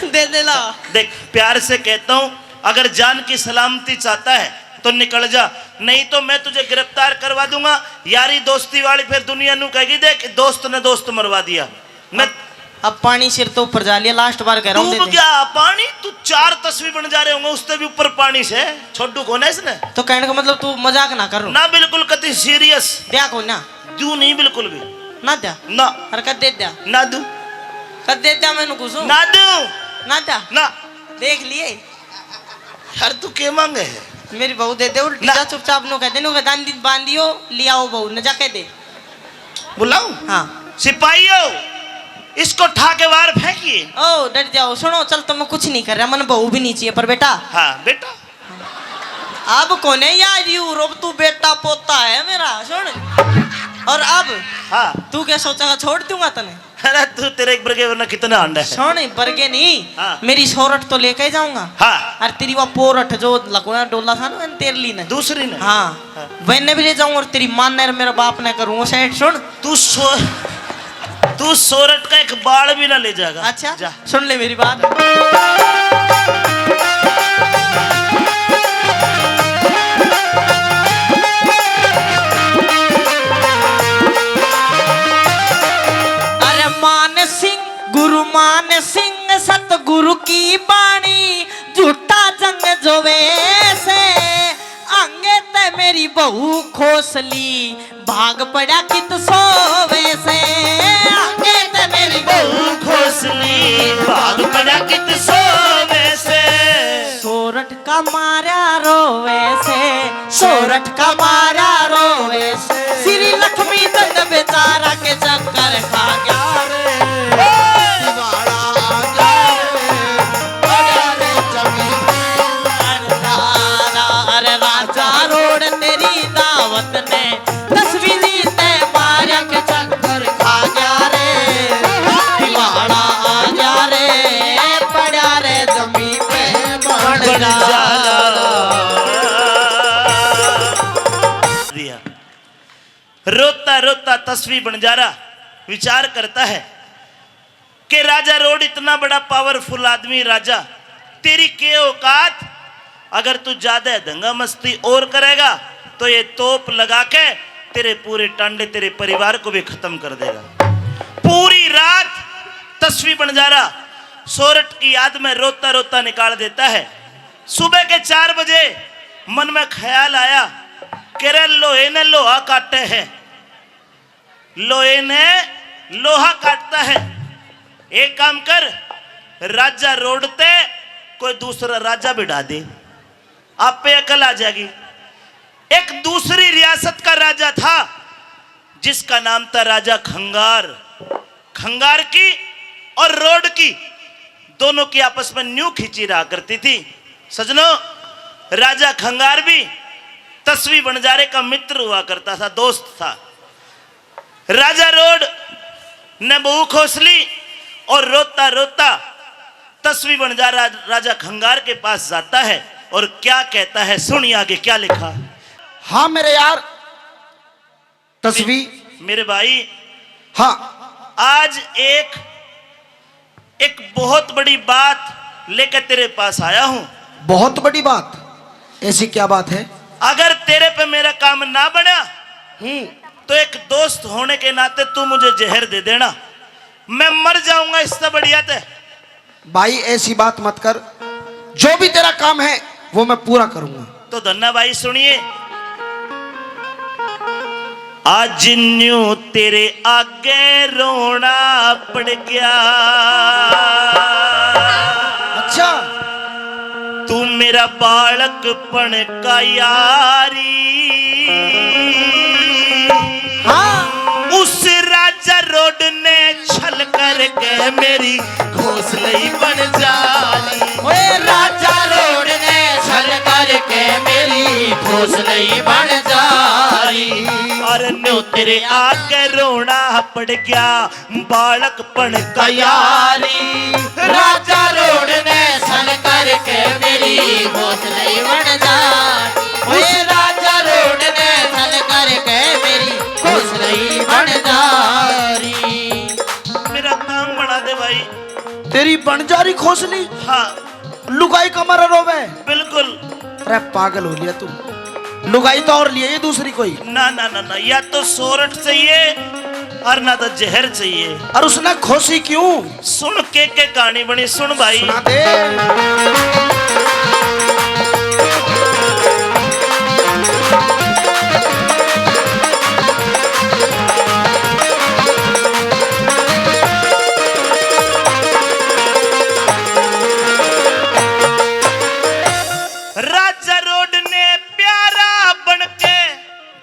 तो दे दे ला। देख, प्यार से कहता हूँ, अगर जान की सलामती चाहता है तो निकल जा, नहीं तो मैं तुझे गिरफ्तार करवा दूंगा। यारी दोस्ती वाली फिर दुनिया नू कहेगी, देख दोस्त ने दोस्त मरवा दिया। मैं अब, अब पानी सिर तो ऊपर जा लिया, last बार कह रहा हूँ, दे डूब दे। गया पानी, तू चार तस्वीर बन जा रहे होंगे, उससे भी ऊपर पानी से। छोड़ू कौन है इसने? तो कहने का मतलब तू मजाक ना कर रो। ना, बिल्कुल कति serious। द्या को ना? दू नहीं बिल्कुल भी। ना द्या? ना। अरे कद दे द्या? ना दू। कद दे द्या मैंने कुछ? ना दू। ना द्या? ना। देख लिए। यार, तू के मांगे है? मेरी बहू दे दे, उल्टी ना। जा चुपचाप, नो कह दे, नो कह, दांदी बांधियो, लियाओ बहू, न जा कह दे। बुलाऊं? हाँ। सिपाहियों, इसको ठा के बाहर फेंकिए। ओ, डट जाओ, सुनो, चल, तो मैं कुछ नहीं कर रहा, मन बहू भी नहीं चाहिए, पर बेटा। हाँ, बेटा। अब कोने यार, यू रोब तू बेटा पोता है मेरा, सुन। और अब हाँ। तू क्या सोचा, छोड़ दूंगा तने? अरे तू तेरे एक बरगे वरना कितने हांडे हैं। सुन, बरगे नहीं, हाँ। मेरी सोरठ तो लेके जाऊंगा। हाँ। और तेरी वो पोरठ जो लकवा डोला था ना, मैंने तेरे ली ने। दूसरी ने? हाँ। हाँ। वैने भी ले जाऊंगा और तेरी माँ ने और मेरे बाप ने करूंगा सेट। सुन। तू सो-, तू सोरठ का एक बाल भी ना ले जाएगा। अच्छा। जा। सुन ले मेरी बात। अरे मान सिंह, गुरु मान सिंह, सतगुरु की बाणी, झूठा जंग जोवे से। आंगे ते मेरी बहू खोसली, भाग पड़ा कित सोवे से। आंगे ते मेरी बहू खोसली, भाग पड़ा कित सोवे से। सोरठ का मारा रोवे से, सोरठ का मारा रोवे से। श्री लक्ष्मी चंद बेचारा के चक्कर खा गया रे। दिवाला आ गया रे, बड़ा रे जमींदार। अरे राजा रोड तेरी दावत ने, तस्वीर ते मारक चक्कर खा गया रे। दिवाला रोता तस्वी बंजारा विचार करता है कि राजा रोड इतना बड़ा पावरफुल आदमी, राजा, तेरी के औकात? अगर तू ज्यादा दंगा मस्ती और करेगा तो ये तोप लगा के तेरे पूरे टांडे, तेरे परिवार को भी खत्म कर देगा। पूरी रात तस्वी बंजारा सोरठ की याद में रोता रोता निकाल देता है। सुबह के चार बजे मन में ख्याल आया कि रे, लोहे ने लोहा काटे है, लोहे ने लोहा काटता है। एक काम कर, राजा रोड ते कोई दूसरा राजा बिठा दे, आप पे अकल आ जाएगी। एक दूसरी रियासत का राजा था जिसका नाम था राजा खंगार। खंगार की और रोड की, दोनों की आपस में न्यू खींची रहा करती थी। सजनों, राजा खंगार भी तस्वी बंजारे का मित्र हुआ करता था, दोस्त था। राजा रोड ने बहू खोस ली और रोता रोता तस्वी बंजारा राजा खंगार के पास जाता है और क्या कहता है, सुनिए आगे क्या लिखा। हाँ मेरे यार, तस्वी। मेरे भाई, हाँ। आज एक, एक बहुत बड़ी बात लेकर तेरे पास आया हूँ। बहुत बड़ी बात? ऐसी क्या बात है? अगर तेरे पे मेरा काम ना बना, हम्म। तो एक दोस्त होने के नाते तू मुझे जहर दे देना, मैं मर जाऊंगा इससे बढ़िया ते। भाई, ऐसी बात मत कर, जो भी तेरा काम है वो मैं पूरा करूंगा। तो धन्ना भाई, सुनिए, आज न्यू तेरे आगे रोना पड़ गया। अच्छा। तू मेरा बालकपन का यारी। हाँ। उस राजा रोड ने छल करके मेरी खोसलई बन जारी। ओए राजा रोड ने छल करके मेरी खोसलई बन जारी। और न्यू तेरे आगे रोना पड़ गया, बालकपन का यारी। राजा रोड ने छल करके मेरी खोसलई बन जारी। ओए राजा रोड ने छल करके मेरी खोसलई बन जारी। मेरा काम बना दे भाई। तेरी बन जारी खोसली? हाँ। लुगाई का मारा रोवे? बिल्कुल। अरे पागल हो लिया तू, लुगाई तो और लिए ये दूसरी कोई। ना, ना, ना, ना, या तो सोरठ चाहिए और ना तो जहर चाहिए। और उसने खोसी क्यों? सुन के, के कहानी बनी, सुन भाई। सुना दे। राजा रोड ने प्यारा बन के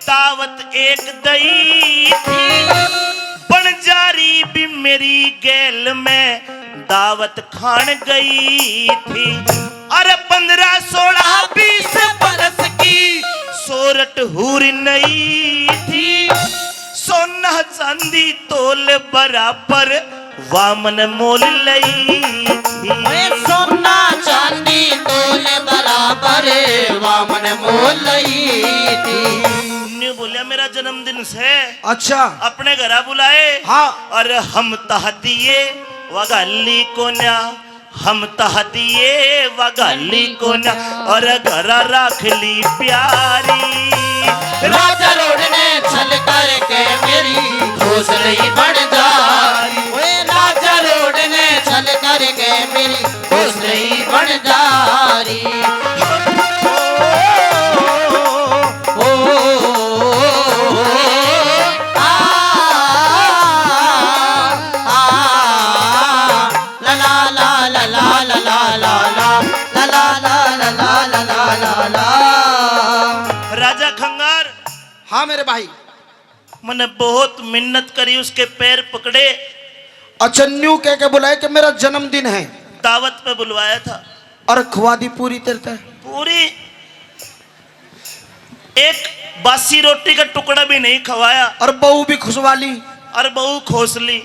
दावत एक दई थी, बन जारी भी मेरी गैल में दावत खान गई थी। अरे पन्द्रह, सोलह, बीस बरस की सोरठ हूर नई थी, सोना चांदी तोल बराबर वामन मोल लई थी। ए सोना चांदी तोल बराबर वामन मोल लई थी। न्यू बोलिया, मेरा जन्मदिन से। अच्छा। अपने घरा बुलाए। हाँ। और हम तह दिए वगाली कोन्या, हम तह दिए वगाली कोन्या, और घरा राख ली प्यारी। राजा रोड ने छल करके मेरी खोसलई बन जारी। ओए राजा रोड ने छल करके मेरी खोसलई बन जारी। ओ, ओ, ओ, ओ, आ, आ, आ, ला, ला, ला, ला। राजा खंगार। हाँ मेरे भाई। मैंने बहुत मिन्नत करी, उसके पैर पकड़े। अच्छा, न्यू कह के बुलाया कि मेरा जन्मदिन है। दावत पे बुलवाया था। और खुआ दी पूरी तेरे ते? पूरी। एक बासी रोटी का टुकड़ा भी नहीं खवाया। और बहू भी खुशवा ली। और बहू खोस ली।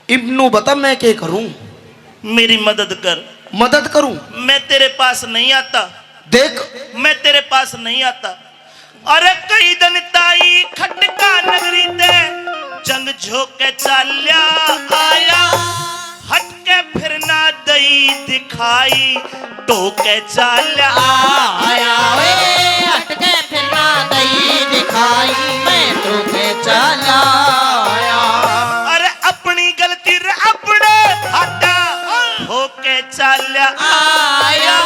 इब नू बता मैं के करूं? मेरी मदद कर। मदद करूं? मैं तेरे पास नहीं आता। देख। मैं तेरे पास नहीं आता। अरे कई दिन ताई खटका नगरी ते जंग झोके चाल्या आया, हटके फिर ना दई दिखाई, टोके चाल्या आया। ओए, हटके फिर ना दई दिखाई, मैं टोके चाल्या आया। अरे अपनी गलती रे अपने हाथा होके चाल्या आया।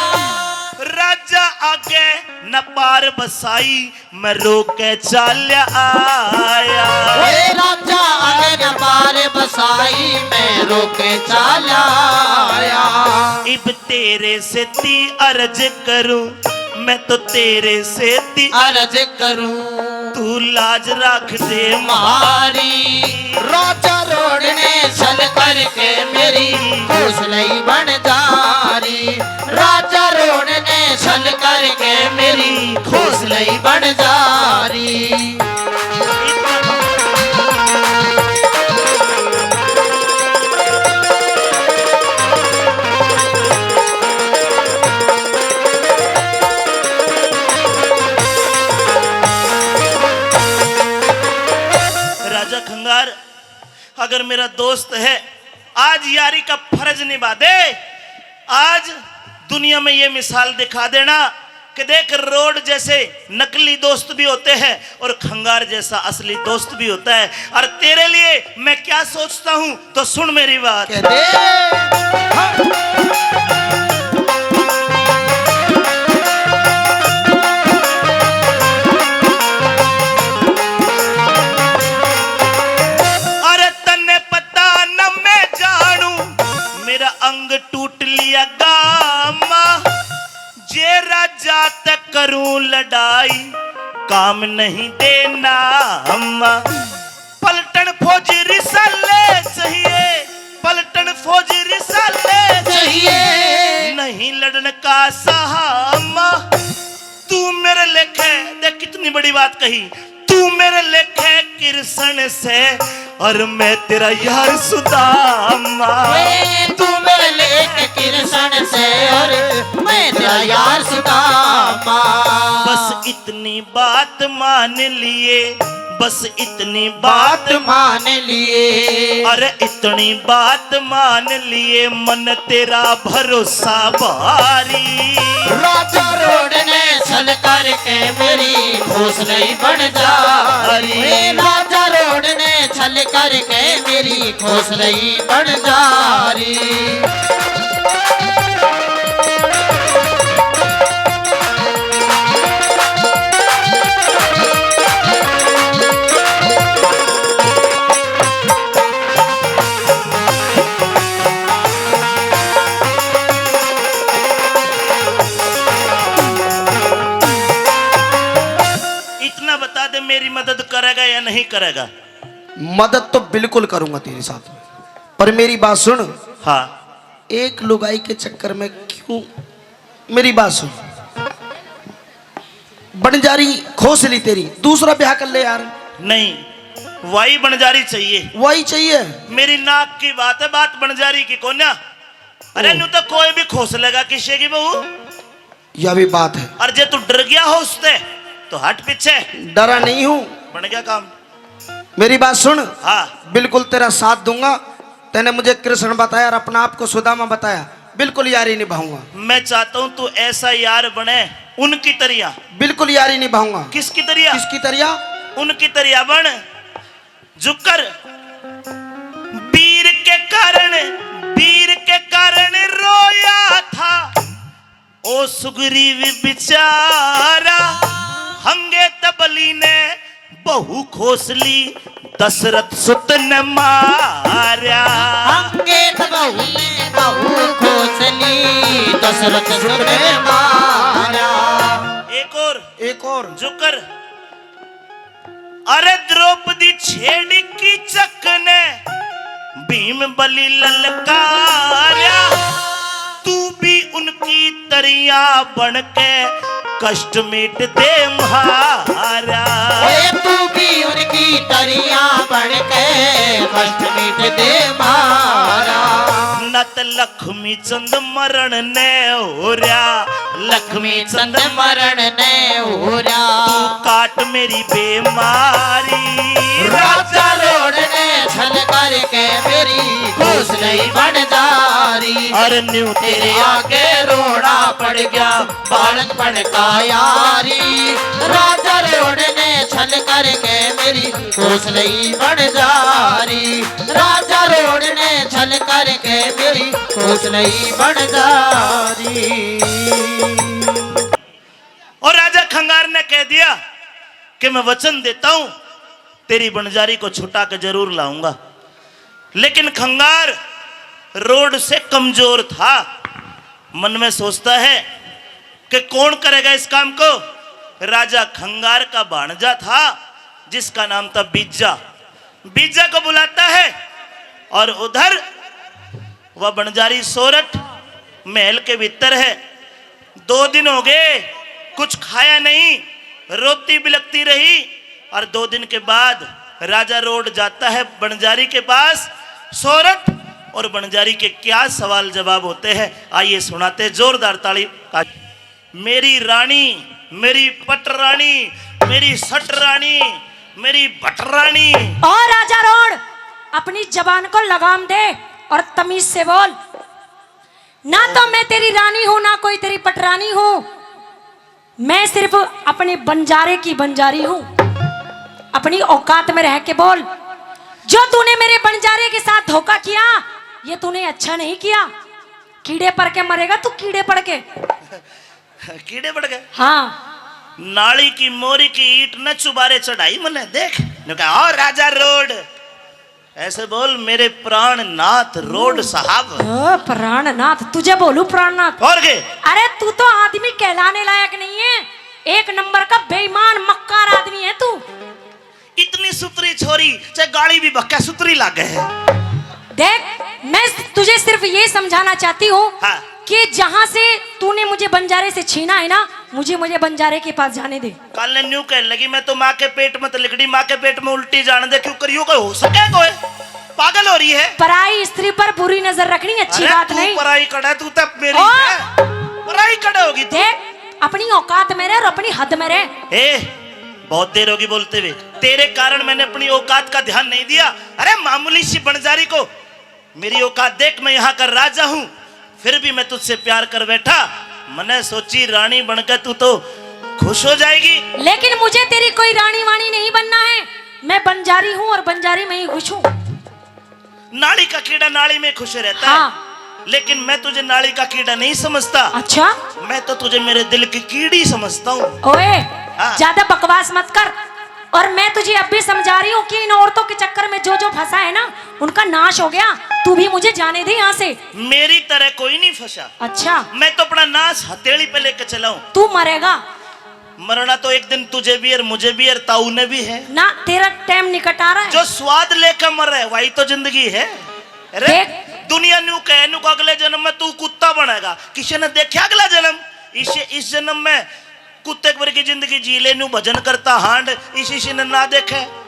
राजा आगे न पार बसाई, मैं रोके चाल्या आया। ओए राजा आगे न पार बसाई, मैं रोके चाल्या आया। इब तेरे सेती अर्ज करूं, मैं तो तेरे सेती अर्ज करूं, तू लाज रख दे म्हारी। राजा रोड ने छल करके मेरी हौसले ही बन जा रही। राजा रोड ने छल करके मेरी हौसले ही बन जा रही। राजा खंगार, अगर मेरा दोस्त है, आज यारी का फर्ज निभा दे। आज दुनिया में ये मिसाल दिखा देना कि देख, रोड जैसे नकली दोस्त भी होते हैं और खंगार जैसा असली दोस्त भी होता है। और तेरे लिए मैं क्या सोचता हूँ, तो सुन मेरी बात। कह दे। अरे तन्ने पता न मैं जानू, मेरा अंग टूट लिया गामा। जे राजा ते करूं लड़ाई, काम नहीं देना अम्मा। पलटन फौजी रिसाले चाहिए, पलटन फौजी रिसाले चाहिए। नहीं लड़न का साहा अम्मा। तू मेरे लेखे, देख कितनी बड़ी बात कही, तू मेरे लेखे कृष्ण से और मैं तेरा यार सुदामा। तू मेरे लेखे कृष्ण से और मैं तेरा यार सुदामा। बस इतनी बात मान लिए, बस इतनी बात मान लिए। अरे इतनी बात मान लिए, मन तेरा भरोसा भारी। राजा रोड ने छल करके मेरी हौसले ही बन जा रही। राजा रोड ने छल करके मेरी हौसले ही बन जा रही। इतना बता दे, मेरी मदद करेगा या नहीं करेगा? मदद तो बिल्कुल करूंगा तेरे साथ में, पर मेरी बात सुन। हाँ। एक लुगाई के चक्कर में क्यों, मेरी बात सुन। बंजारी खोस ली तेरी, दूसरा ब्याह कर ले यार। नहीं, वाई बंजारी चाहिए। वाई चाहिए? मेरी नाक की बात है, बात बंजारी की कोन्या। अरे न्यू तो कोई भी खोस लेगा किसी की बहू। यह भी बात है। और जे तू डर गया हो उससे तो हट पीछे। डरा नहीं हूँ। बन गया काम। मेरी बात सुन। हाँ। बिल्कुल तेरा साथ दूंगा। तैने मुझे कृष्ण बताया और अपना आप को सुदामा बताया। बिल्कुल यारी निभाऊंगा। मैं चाहता हूँ तू ऐसा यार बने उनकी तरिया। बिल्कुल यारी निभाऊंगा। किसकी तरिया? किसकी तरिया? उनकी तरिया बन। जुकर वीर के कारण, वीर के कारण रोया था ओ सुग्रीव बेचारा। हंगे तबली ने बहू खोसली, दशरथ सुत ने मारा। हंगे तबली ने बहू खोसली, दशरथ सुत ने मारा। एक और, एक और। जुकर अरे द्रौपदी छेड़ी कीचक ने भीम बलि ललकारा, तू भी उनकी तरिया बन के कष्ट मिट दे म्हारा। ओए तू भी उनकी तरिया बन के कष्ट मिट दे म्हारा। त लक्ष्मी चंद मरण ने हो रहा, लक्ष्मी चंद मरण ने हो रहा। तू काट मेरी बेमारी। राजा रोड ने छल करके मेरी हौसले ही बन जा रही। अरे न्यू तेरे आगे रोड़ा पड़ गया, बालकपन का यारी। राजा रोड ने छल करके मेरी हौसले ही बन जा रही। राजा रोड ने छल करके मेरी हौसले ही बन जा रही। और राजा खंगार ने कह दिया कि मैं वचन देता हूं, तेरी बंजारी को छुटा के जरूर लाऊंगा। लेकिन खंगार रोड से कमजोर था। मन में सोचता है कि कौन करेगा इस काम को। राजा खंगार का भाणजा था, जिसका नाम था बीजा। बीजा को बुलाता है और उधर वह बंजारी सोरठ महल के भीतर है। दो दिन हो गए, कुछ खाया नहीं, रोती बिलकती रही। और दो दिन के बाद राजा रोड जाता है बंजारी के पास। सोरठ और बंजारी के क्या सवाल जवाब होते हैं, आइए सुनाते हैं जोरदार ताली का। मेरी रानी, मेरी पटरानी, मेरी सटरानी, मेरी भटरानी। और राजा रोड, अपनी जबान को लगाम दे और तमीज से बोल। ना तो मैं तेरी रानी हूँ, ना कोई तेरी पटरानी हूँ। मैं सिर्फ अपने बंजारे की बंजारी हूँ। अपनी औकात में रह के बोल। जो तूने मेरे बंजारे के साथ धोखा किया, ये तूने अच्छा नहीं किया। कीड़े पड़ के मरेगा तू, कीड़े पड़ के। कीड़े पड़ गए। हाँ। नाली की मोरी की ईंट न चुबारे चढ़ाई मने देख। न्यू कहा, "ओ राजा रोड, ऐसे बोल मेरे प्राणनाथ रोड साहब।" ओ प्राणनाथ, तुझे बोलूं प्राणनाथ? और के? अरे तू तो आदमी कहलाने लायक नहीं है, एक नंबर का बेईमान मक्कार आदमी है तू। इतनी सुथरी छोरी, चाहे गाली भी बक्का सुथरी लागे है। देख, मैं तुझे सिर्फ ये समझाना चाहती हूँ हाँ। कि जहाँ से तूने मुझे बंजारे से छीना है ना, मुझे, मुझे बंजारे के पास जाने दे। कल ने न्यू कहने लगी, "मैं तो माँ के पेट में तो लिकड़ी, माँ के पेट में उल्टी जाने दे, क्यों करियो, कोई हो सके कोई? पागल हो रही है।" पराई स्त्री पर बुरी नजर रखनी अच्छी अरे बात तू नहीं। पराई कड़ा, तू तब मेरी ओ! है। पराई कड़ा होगी तू। देख, अपनी औकात में रह और अपनी हद में रह। ए, बहुत देर होगी बोलते हुए। तेरे कारण मैंने अपनी औकात का ध्यान नहीं दिया। अरे मामूली सी बंजारी को, मेरी औकात देख, मैं यहाँ का राजा हूँ, फिर भी मैं तुझसे प्यार कर बैठा। मने सोची रानी बनकर तू तो खुश हो जाएगी। लेकिन मुझे तेरी कोई रानी वाणी नहीं बनना है। मैं बंजारी हूँ और बंजारी में ही खुश हूँ। नाली का कीड़ा नाली में खुश रहता हाँ। है, लेकिन मैं तुझे नाली का कीड़ा नहीं समझता। अच्छा? मैं तो तुझे मेरे दिल की कीड़ी समझता हूँ। ओए, हाँ। ज्यादा बकवास मत कर। और मैं तुझे अब भी समझा रही हूँ कि इन औरतों के चक्कर में जो जो फंसा है ना, उनका नाश हो गया। तू भी मुझे जाने दे यहाँ से। मेरी तरह कोई नहीं फंसा। अच्छा। मैं तो अपना नाश हथेली पे लेके चला हूँ। तू मरेगा। मरना तो एक दिन तुझे भी है, मुझे भी है, ताऊ ने भी है। ना, तेरा टाइम निकट आ रहा है। जो स्वाद लेकर मरे, वही तो जिंदगी है। अरे, देख। दुनिया न्यू कहे, न्यू को अगले जन्म में तू कुत्ता बनेगा। किसी ने देखा अगला जन्म? इस, इस जन्म में कुत्ते के वर्गी जिंदगी जी ले, न्यू भजन करता हांड, इस, इसी ने ना देखे।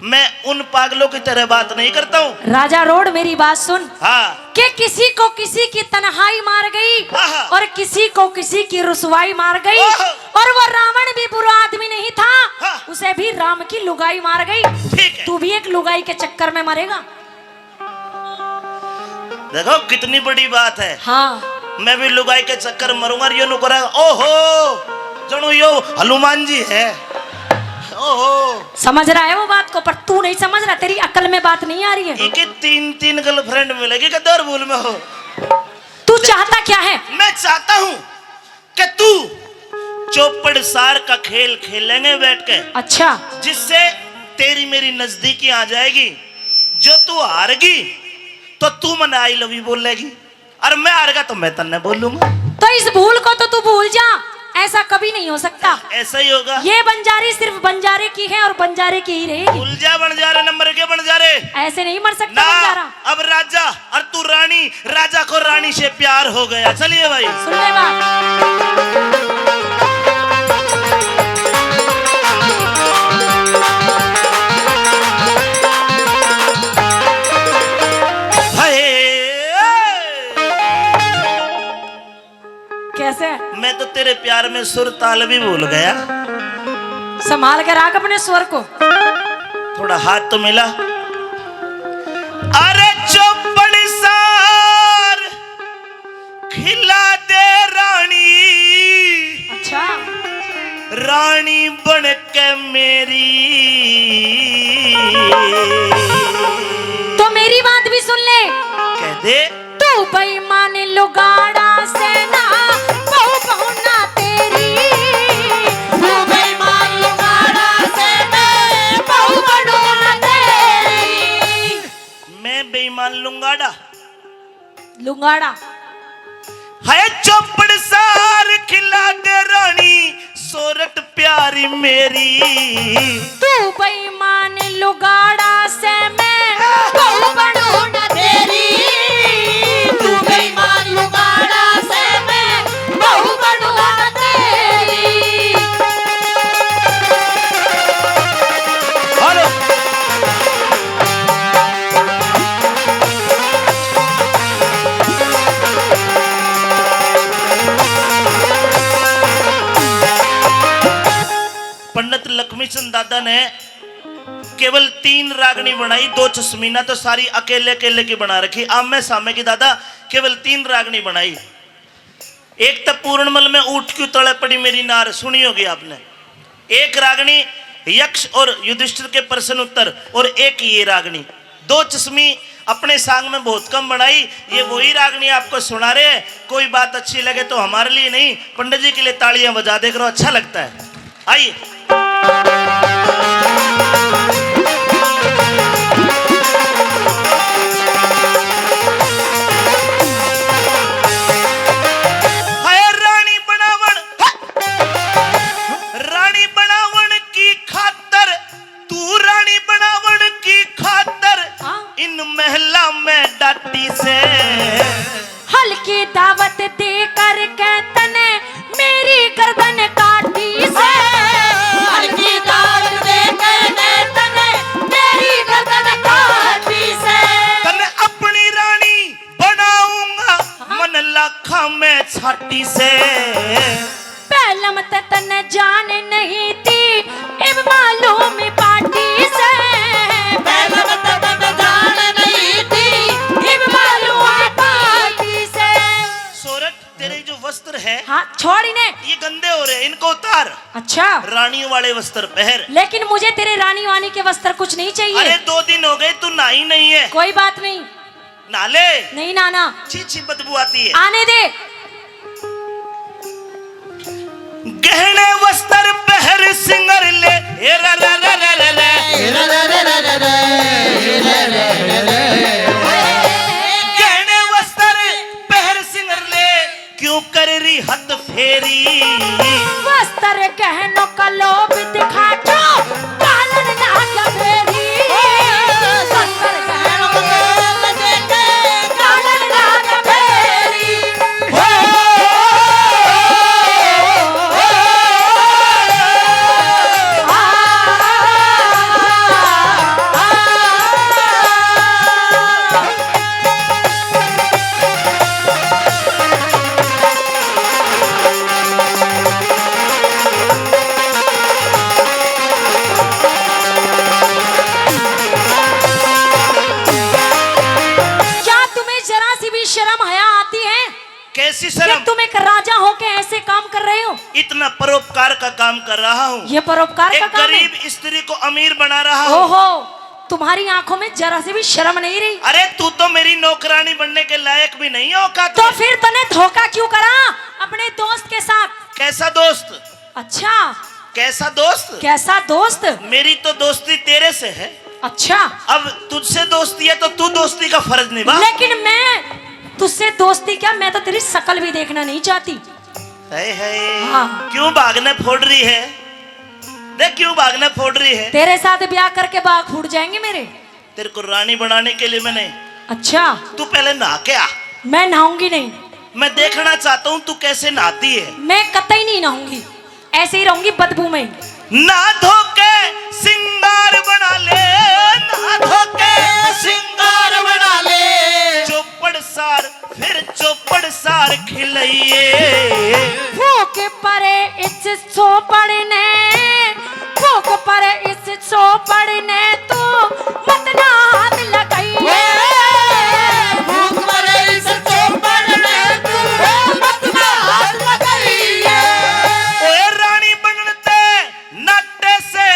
मैं उन पागलों की तरह बात नहीं करता हूँ। राजा रोड, मेरी बात सुन। हाँ। कि किसी को किसी की तन्हाई मार गई आहा। और किसी को किसी की रुसवाई मार गई। ओहो। और वो रावण भी बुरा आदमी नहीं था, हाँ। उसे भी राम की लुगाई मार गई। ठीक है। तू भी एक लुगाई के चक्कर में मरेगा। देखो कितनी बड़ी बात है। हाँ। मैं भी लुगाई के चक्कर मरूंगा, यो नुकरा, ओहो, जणु यो हनुमान जी है। ओहो। समझ रहा है वो बात को, पर तू नहीं समझ रहा, तेरी अकल में बात नहीं आ रही है। इनके तीन तीन गर्लफ्रेंड मिलेगी, किधर भूल में हो? तू चाहता क्या है? मैं चाहता हूँ कि तू चौपड़ सार का खेल खेलेंगे बैठ के। अच्छा। जिससे तेरी मेरी नजदीकी आ जाएगी। जो तू हारगी तो तू मने आई लव यू बोलेगी, और मैं हारगा तो मैं तन्ने बोलूंगा। तो इस भूल को तो तू भूल जा, ऐसा कभी नहीं हो सकता। ऐसा ही होगा। ये बंजारी सिर्फ बंजारे की है और बंजारे की ही रहेगी। भूल जा बंजारे, नंबर के बंजारे। ऐसे नहीं मर सकता ना, बंजारा। अब राजा और तू रानी, राजा को रानी से प्यार हो गया। चलिए भाई। सुन ले बात। हाय। कैसे? मैं तो तेरे प्यार में सुर ताल भी भूल गया। संभाल के रख अपने स्वर को। थोड़ा हाथ तो मिला। अरे चौपड़ सार खिला दे रानी। अच्छा। रानी बन के मेरी। तो मेरी बात भी सुन ले। कह दे। तू बेईमान लुगाड़ा से ना, बहू बनूं ना तेरी। तू बेईमान लुगाड़ा से मैं बहू बनूं ना तेरी। मैं बेईमान लुंगाड़ा। लुंगाड़ा। है चौपड़ सार खिला दे रानी, सोरठ प्यारी मेरी। तू बेईमान लुगाड़ा से मैं बहू बनूं ना तेरी। तू बेईमान लुगाड़ा से मैं बहू बनूं ना तेरी। हेलो। पंडित लक्ष्मी चंद दादा ने केवल तीन रागनी बनाई, दो चश्मी ना तो सारी अकेले अकेले की बना रखी। आमे सामे की दादा केवल तीन रागनी बनाई। एक तो पूर्णमल में ऊठ क्यों तले पड़ी मेरी नार, सुनी होगी आपने। एक रागनी यक्ष और युधिष्ठिर के प्रश्न उत्तर, और एक ये रागनी। दो चश्मी अपने सांग में बहुत कम बनाई। ये वही रागनी आपको सुना रहे हैं। कोई बात अच्छी लगे तो हमारे लिए नहीं, पंडित जी के लिए तालियां बजा दे करो, अच्छा लगता है। आइए। हाय रानी बनावण, हा! रानी बनावण की खातर, तू रानी बनावण की खातर हाँ। इन महला में डाटी से। हल्की दावत दे करके तने मेरी गर्दन काटी से। हल्की दावत दे करके तने मेरी गर्दन काटी से। तने अपनी रानी बनाऊंगा हाँ। मन लाखा में छाटी से। पहलम त तन्ने जान नहीं थी, इब मालूम पार्टी से। पहलम त तन्ने जान नहीं थी, इब मालूम पार्टी से। सोरठ, तेरे जो वस्त्र है, हाँ, छोड़ इन्हें। ये गंदे हो रहे हैं, इनको उतार। अच्छा। रानियों वाले वस्त्र पहन। लेकिन मुझे तेरे रानी वानी के वस्त्र कुछ नहीं चाहिए। अरे, दो दिन हो गए, तू नहाई नहीं है। कोई बात नहीं। नहा ले। नहीं नहाना। छी, छी, बदबू आती है। आने दे। गहने वस्त्र पहर सिंगर ले, ए रा रा रा रा रा रा। गहने वस्त्र पहर सिंगर ले, क्यों कर रही हद फेरी। वस्त्र गहनों का लोभ दिखा जो, कालन ना फेरी। वस्त्र गहनों का लोभ दिखा जो, कालन ना फेरी। क्या तुम्हें जरा सी भी शर्म हया आती है? कैसी कि शर्म? तुम एक राजा होके ऐसे काम कर रहे हो? इतना परोपकार का काम कर रहा हूँ। ये परोपकार का काम है? एक गरीब स्त्री को अमीर बना रहा हूँ। ओहो, तुम्हारी आंखों में जरा सी भी शर्म नहीं रही? अरे, तू तो मेरी नौकरानी बनने के लायक भी नहीं है औकात में। तो फिर तने धोखा क्यों करा अपने दोस्त के साथ? कैसा दोस्त? अच्छा। कैसा दोस्त? कैसा दोस्त? मेरी तो दोस्ती तेरे से है। अच्छा। अब तुझसे दोस्ती है तो तू दोस्ती का फर्ज निभा। लेकिन मैं तुझसे दोस्ती क्या, मैं तो तेरी शकल भी देखना नहीं चाहती। है, है। हाँ। क्यों भागने फोड़ रही है? देख, क्यों भागने फोड़ रही है? तेरे साथ ब्याह करके भाग फूट जाएंगे मेरे। तेरे को रानी बनाने के लिए मैंने। अच्छा। तू पहले नहा के आ। मैं नहाऊंगी नहीं। मैं देखना चाहता हूँ तू कैसे नहाती है। मैं कतई नहीं नहाऊंगी, ऐसे ही रहूंगी बदबू में। नहा धो के सिंगार बना ले, नहा धो के सिंगार बना ले। चौपड़ सार, फिर चौपड़ सार खिलइए। चौपड़ ने, भूख पर इस चौपड़ ने तू मत ना हाथ लगाइए। भूख पर इस चौपड़ ने तू मत ना हाथ लगाइए। ओए रानी बनते नाटे से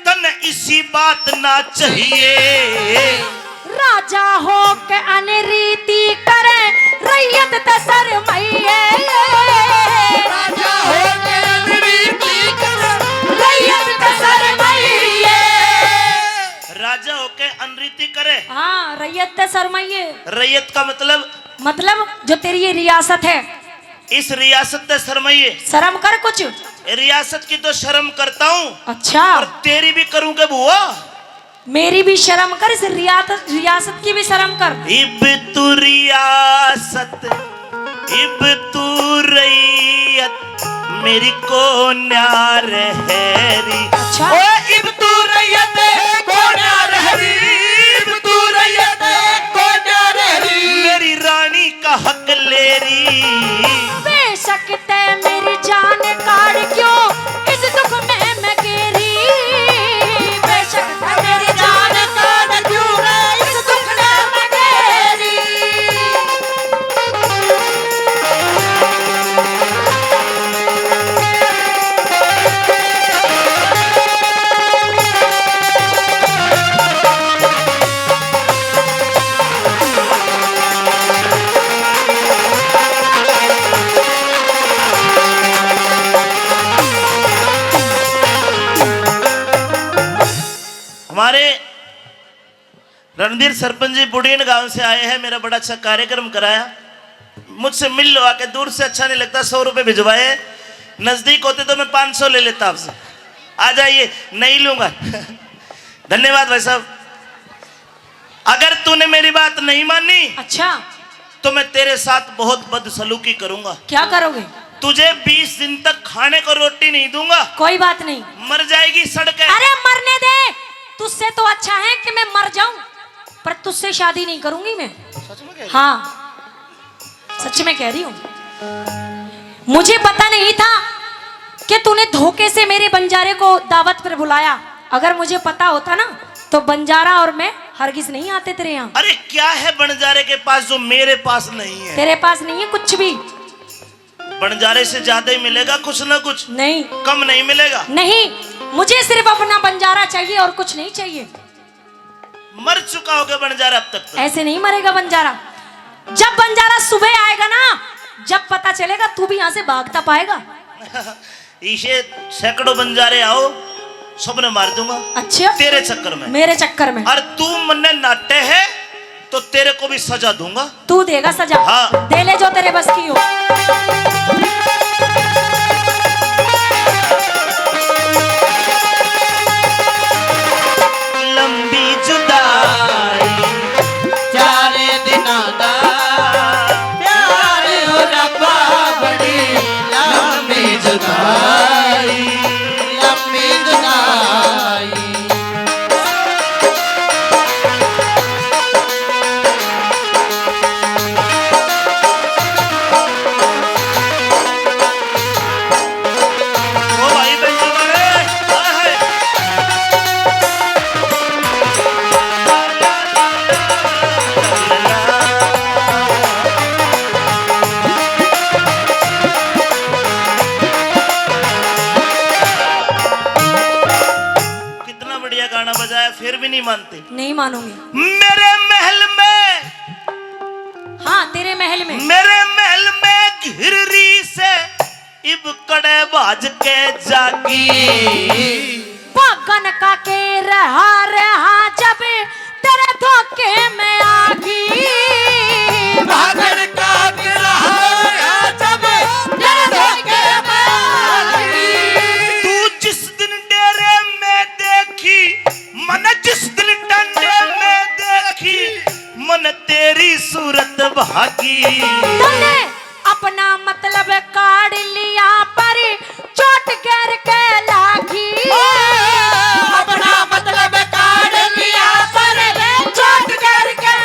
तन इसी बात ना चाहिए। राजा होके अनरीति करे, रैयत ते शरमाइए। राजा होके अनरीति करे, रैयत ते शरमाइए। राजा होके अनरीति करे। हाँ, रैयत ते शरमाइए। रैयत का मतलब? मतलब जो तेरी ये रियासत है। इस रियासत ते शरमाइए। शर्म कर कुछ। रियासत की तो शर्म करता हूँ। अच्छा। पर तेरी भी करूँ के बुआ? मेरी भी शर्म कर, इस रियात-, रियासत की भी शर्म कर। इब तू रियासत, इब तू रैयत, मेरी को न्यार हैरी। अच्छा। ओ इब तू रैयत, को न्यार हैरी, इब तू रैयत, को न्यार हैरी। मेरी रानी का हक लेरी। बेशक तै मेरी जान काढ़ क्यों इस दुख में मैं गेरी। बेशक तै मेरी जान काढ़ क्यों इस दुख में मैं गेरी। हमारे रणधीर सरपंच जी बुढ़ीन गांव से आए हैं, मेरा बड़ा अच्छा कार्यक्रम कराया। मुझसे मिल लो आके, दूर से अच्छा नहीं लगता, सौ रुपए भिजवाए, नजदीक होते तो मैं पाँच सौ ले लेता आपसे। आ जाइए, नहीं लूंगा। धन्यवाद भाई साहब। अगर तूने मेरी बात नहीं मानी, अच्छा। तो मैं तेरे साथ बहुत बदसलूकी करूंगा। क्या करोगे? तुझे बीस दिन तक खाने को रोटी नहीं दूंगा। कोई बात नहीं। मर जाएगी सड़ के। अरे मरने दे, तुझसे तो अच्छा है कि मैं मर जाऊं, पर तुझसे शादी नहीं करूंगी मैं। सच में कह रही? हाँ, सच में कह रही हूँ। मुझे पता नहीं था कि तूने धोखे से मेरे बंजारे को दावत पर बुलाया। अगर मुझे पता होता ना, तो बंजारा और मैं हरगिज नहीं आते तेरे यहाँ। अरे क्या है बंजारे के पास जो मेरे पास नहीं है? तेरे पास नहीं है कुछ भी। बंजारे से ज्यादा ही मिलेगा कुछ ना कुछ। नहीं। कम नहीं मिलेगा। नहीं, मुझे सिर्फ अपना बंजारा चाहिए और कुछ नहीं चाहिए। मर चुका होगा बंजारा अब तक तो। ऐसे नहीं मरेगा बंजारा। जब बंजारा सुबह आएगा ना, जब पता चलेगा, तू भी यहाँ से भागता पाएगा। इसे सैकड़ों बंजारे आओ, सबने मार दूंगा। अच्छा? तेरे चक्कर में। मेरे चक्कर में। और तू मन्ने नाटे है, तो तेरे को भी सजा दूंगा। तू देगा सजा। हाँ। दे ले जो तेरे बस की हो। लंबी जुदाई, चार दिना दा प्यार, ओ रब्बा, बड़ी लंबी जुदाई, लंबी जुदाई। ओ भाई, बेंजू वाले, हाय, हाय। कितना बढ़िया गाना बजाया, फिर भी नहीं मानते। नहीं मानूंगी। मेरे महल में, हाँ, तेरे महल में। मेरे महल में घिररी से इब कड़े भाज के जागी। भागन का के रहा, रहा जब तेरे धोखे में आगी। भागन का के रहा, रहा जब तेरे धोखे में आगी। तू जिस दिन डेरे में देखी, मन जिस दिन डंडे में देखी, मन तेरी सूरत भागी। तन्ने अपना मतलब काढ़ लिया, पर चोट गैर के लागी। ओ, अपना मतलब काढ़ लिया, पर चोट गैर के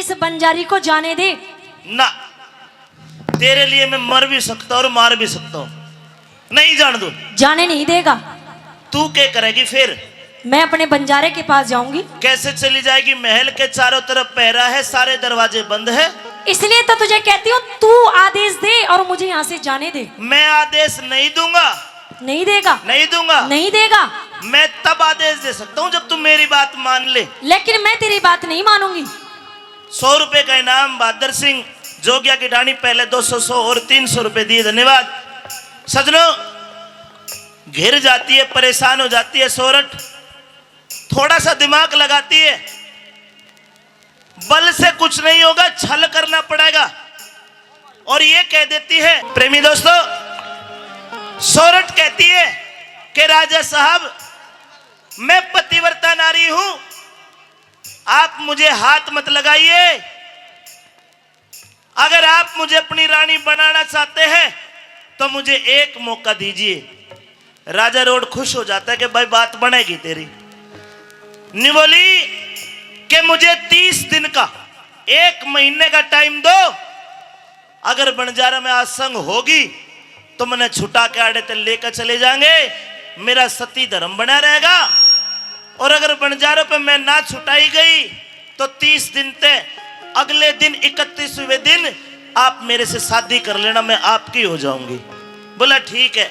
इस बंजारी को जाने दे। ना, तेरे लिए मैं मर भी सकता हूँ और मार भी सकता हूँ। नहीं जान दूँ। जाने नहीं देगा। तू क्या करेगी फिर? मैं अपने बंजारे के पास जाऊंगी। कैसे चली जाएगी? महल के चारों तरफ पहरा है, सारे दरवाजे बंद है। इसलिए तो तुझे कहती हूँ, तू आदेश दे और मुझे यहाँ से जाने दे। मैं आदेश नहीं दूंगा। नहीं देगा। नहीं दूंगा। नहीं देगा। मैं तब आदेश दे सकता हूँ जब तू मेरी बात मान ले। लेकिन मैं तेरी बात नहीं मानूंगी। सौ रुपए का इनाम, बहादुर सिंह जोगिया की डाणी, पहले दो सौ, सौ और तीन सौ रुपए दिए। धन्यवाद। सजनों, घिर जाती है, परेशान हो जाती है सोरठ, थोड़ा सा दिमाग लगाती है। बल से कुछ नहीं होगा, छल करना पड़ेगा। और ये कह देती है, प्रेमी दोस्तों, सोरठ कहती है कि राजा साहब, मैं पतिव्रता नारी हूं, आप मुझे हाथ मत लगाइए। अगर आप मुझे अपनी रानी बनाना चाहते हैं तो मुझे एक मौका दीजिए। राजा रोड खुश हो जाता है कि भाई, बात बनेगी तेरी। निवोली कि मुझे तीस दिन का, एक महीने का टाइम दो, अगर बंजारा में आज संग होगी तो मन्ने छुटा के आड़े ते लेकर चले जाएंगे, मेरा सती धर्म बना रहेगा। और अगर बंजारों पे मैं ना छुटाई गई तो तीस दिन ते अगले दिन, इकतीसवें दिन आप मेरे से शादी कर लेना, मैं आपकी हो जाऊंगी। बोला, ठीक है,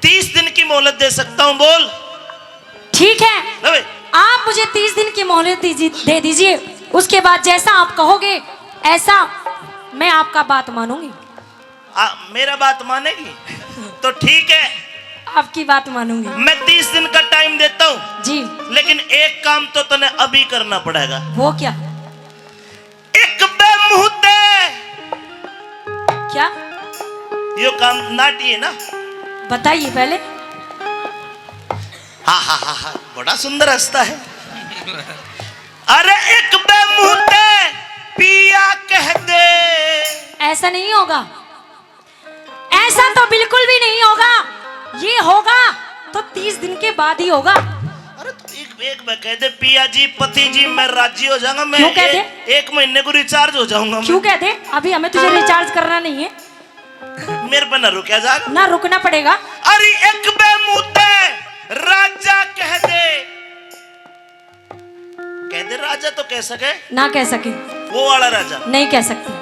तीस दिन की मोहलत दे सकता हूं। बोल। ठीक है, ले बे। आप मुझे तीस दिन की मोहलत दीजिए, दे दीजिए। उसके बाद जैसा आप कहोगे, ऐसा मैं आपका बात मानूंगी। आ, मेरा बात मानेगी? तो ठीक है, आपकी बात मानूंगी। मैं तीस दिन का टाइम देता हूँ जी। लेकिन एक काम तो तने अभी करना पड़ेगा। वो क्या? एक बे मुंह ते। क्या? यो काम नाटी है ना? बताइए पहले। हा हा हा हा, बड़ा सुंदर हंसता है। अरे एक बे मुंह ते पिया कह दे। ऐसा नहीं होगा, ऐसा तो बिल्कुल भी नहीं होगा। ये होगा तो तीस दिन के बाद ही होगा। अरे तो एक, एक बार कह दे, पिया जी, पति जी, मैं राजी हो जाऊंगा, मैं क्यों कह ए-, दे? एक महीने को रिचार्ज हो जाऊंगा मैं। क्यों कह दे? अभी हमें तुझे रिचार्ज करना नहीं है। मेरे पे ना रुका जा। ना रुकना पड़ेगा। अरे एक बे मुंह ते राजा कह दे। कह दे, राजा तो कह सके। ना कह सके। वो वाला राजा। नहीं कह सकते।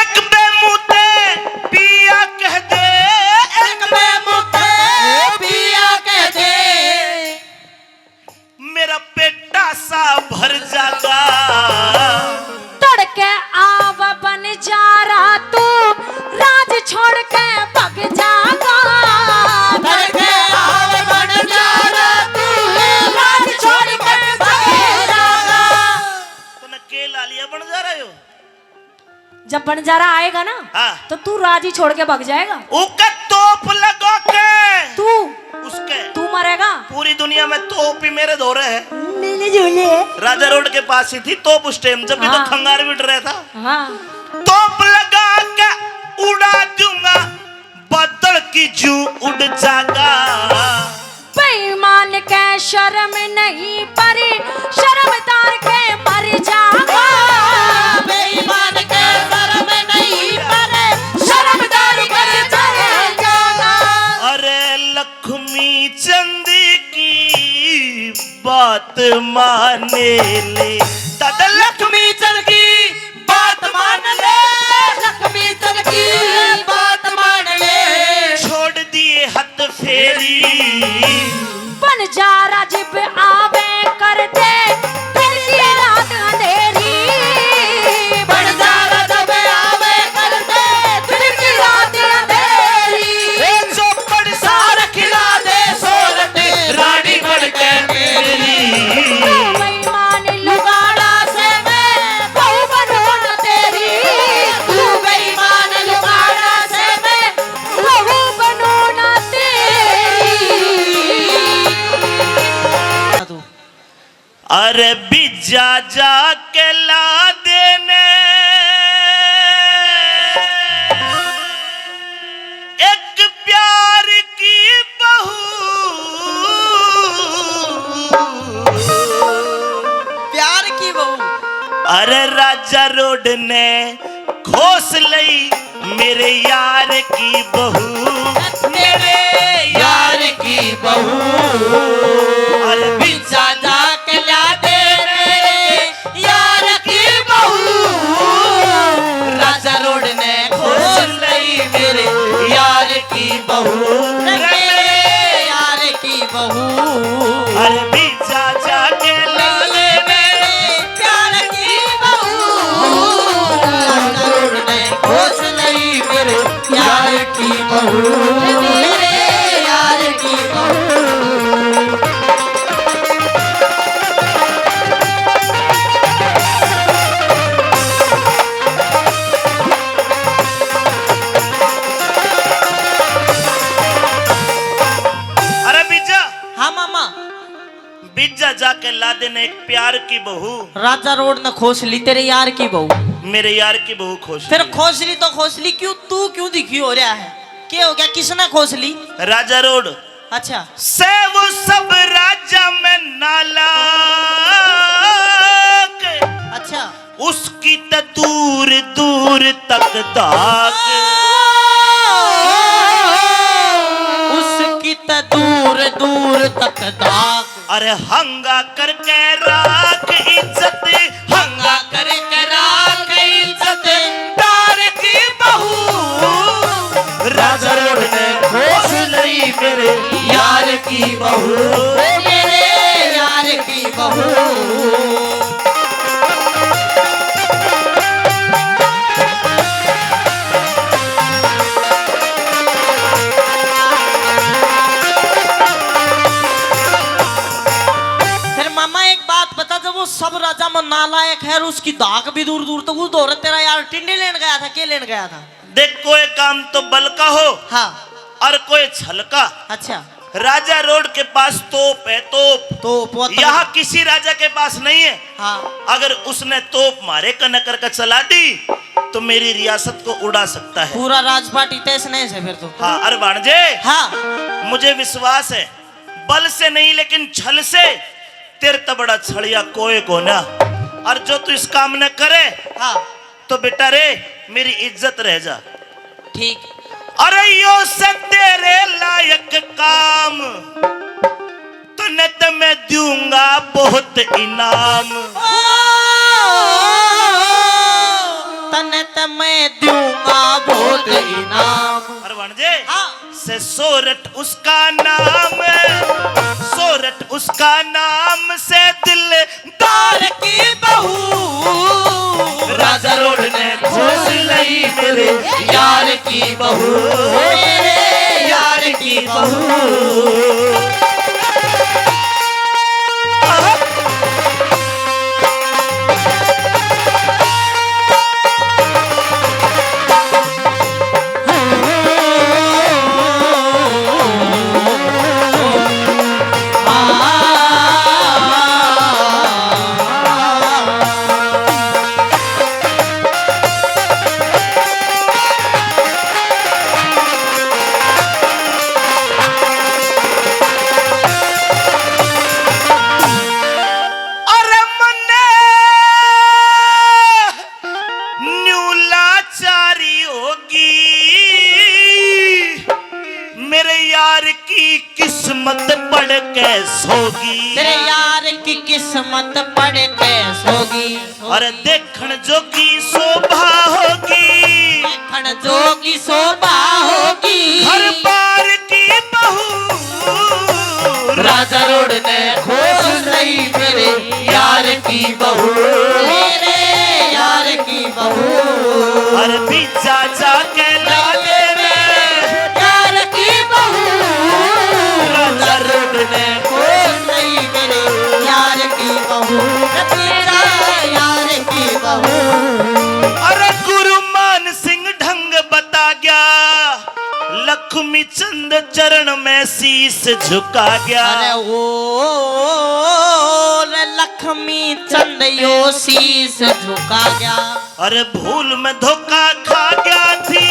एक बे मुंह ते पिया कह दे, एक बे मुंह ते पिया कह दे, मेरा पेटा सा भर जागा। तड़के आव बंजारा तू, राज छोड़ के भग जागा। तड़के आव बंजारा तू, राज छोड़ के भग जागा। तूने के ला लिया बंजारा यो? जब बंजारा आएगा ना, हाँ। तो तू राज ही छोड़ के भाग जाएगा। ओके तोप लगा के। तू। उसके। तू मरेगा। पूरी दुनिया में तोप ही मेरे धोरे है। मेरे झोले है। राजा रोड के पास ही थी तोप उस टाइम, जब भी तो हाँ। खंगार भी डर रहा था। हाँ। तोप लगा के उड़ा दूंगा, बादल की जू उड़ जागा। बेईमान के शर्म नहीं पर शर्मदार के मर जागा। बेईमान के शर्म नहीं पर शर्मदार के मर जागा। अरे लक्ष्मी चंद की बात माने ले, दादा लक्ष्मी चंद की बात मान ले, लक्ष्मी चंद की बात मान ले। छोड़ दिए हाथ फेरी। बंजारा जब आवे करते दिन की रात अंधेरी। बंजारा जब आवे करते दिन की रात अंधेरी। ए चौपड़ सार खिला दे सोरठ रानी बन के मेरी। तू बेईमान लुगाड़ा से मैं बहू बनूं ना तेरी। तू बेईमान लुगाड़ा से मैं बहू बनूं ना तेरी। अरे बिज्जा जाके ला देने एक प्यार की बहू। प्यार की बहू। अरे राजा रोड ने खोस लई मेरे यार की बहू, मेरे यार की बहू। अरे बीजा जाके ला दे मेरे यार की बहू, राजा रोड ने खोस लई मेरे यार की बहू, मेरे यार की बहू। अरे बीजा जाके ला ले मेरे प्यार की बहू, राजा रोड ने खोस लई मेरे यार की बहू, मेरे यार की बहू। अरे बीजा। हाँ मामा। बीजा जाके ला देने एक प्यार की बहू। राजा रोड ने खोस ली तेरे यार की बहू। मेरे यार की बहू खोस फिर ली। खोस ली तो खोस ली, क्यों, तू क्यों दुखी हो रहा है? क्या हो गया, किसने खोस ली? राजा रोड। अच्छा। से वो सब राजा में नालायक। अच्छा। उसकी त दूर दूर तक धाक। उसकी त दूर दूर तक धाक। अरे हंगा करके राख इज्जत, हंगा करके राख इज्जत, प्यार की बहू। राजा रोड ने खोस लई मेरे यार की बहू, ओ मेरे यार की बहू। फिर मामा एक बात बता, जब वो सब राजा में नालायक है और उसकी धाक भी दूर दूर तक, उस दौर तेरा यार टिंडे लेन गया था, के लेन गया था? देख, कोई काम तो बल का हो, हाँ। और कोई छल का। अच्छा। राजा रोड के पास तोप है, तोप। तोप, वो तो यहाँ किसी राजा के पास नहीं है। हाँ। अगर उसने तोप मारे कने करके चला दी, तो मेरी रियासत को उड़ा सकता है। पूरा राजपाट ही तहस नहस है फिर तो। हाँ, अरे भाणजे, हाँ। मुझे विश्वास है, बल से नहीं, लेकिन छल से। तेरे ते बड़ा छलिया कोई कोना। और जो तू इस काम न करे, हाँ। तो बेटा रे, मेरी इज्जत रह जा। ठीक। अरे यो से तेरे लायक काम, तने ते मैं दूंगा बहुत इनाम। ओ, तने ते मैं दूंगा बहुत इनाम। अरे भाणजे, हाँ। से सोरठ उसका नाम, सोरठ उसका नाम से दिलदार की बहू। राजा रोड ने खोस लई मेरे यार की बहू, मेरे यार की बहू। अरे मन्ने न्यू लाचारी होगी, मेरे यार की किस्मत पड़ के सोगी। तेरे यार की किस्मत पड़ के सोगी। अरे देखण जोगी शोभा होगी, देखण जोगी शोभा होगी। घर बार की बहू। राजा रोड ने खोस लई मेरे यार की बहू, मेरे यार की बहू। अरे बीजा जाके ला ले मेरे यार की बहू। राजा रोड ने खोस लई मेरे यार की बहू, तेरा यार की बहू। अरे गुरु मान सिंह ढंग बता गया, लक्ष्मी चंद चरण में शीश झुका गया। अरे ओ रे लक्ष्मी चंद यो शीश झुका गया। अरे भूल में धोखा खा गया थी,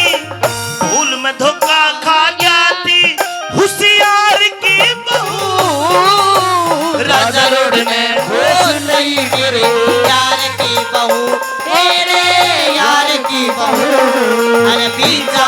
भूल में धोखा खा गया थी, होशियार की बहू। राजा रोड ने खोस लई मेरे यार की बहू। तेरे यार की बहू, अरे बीच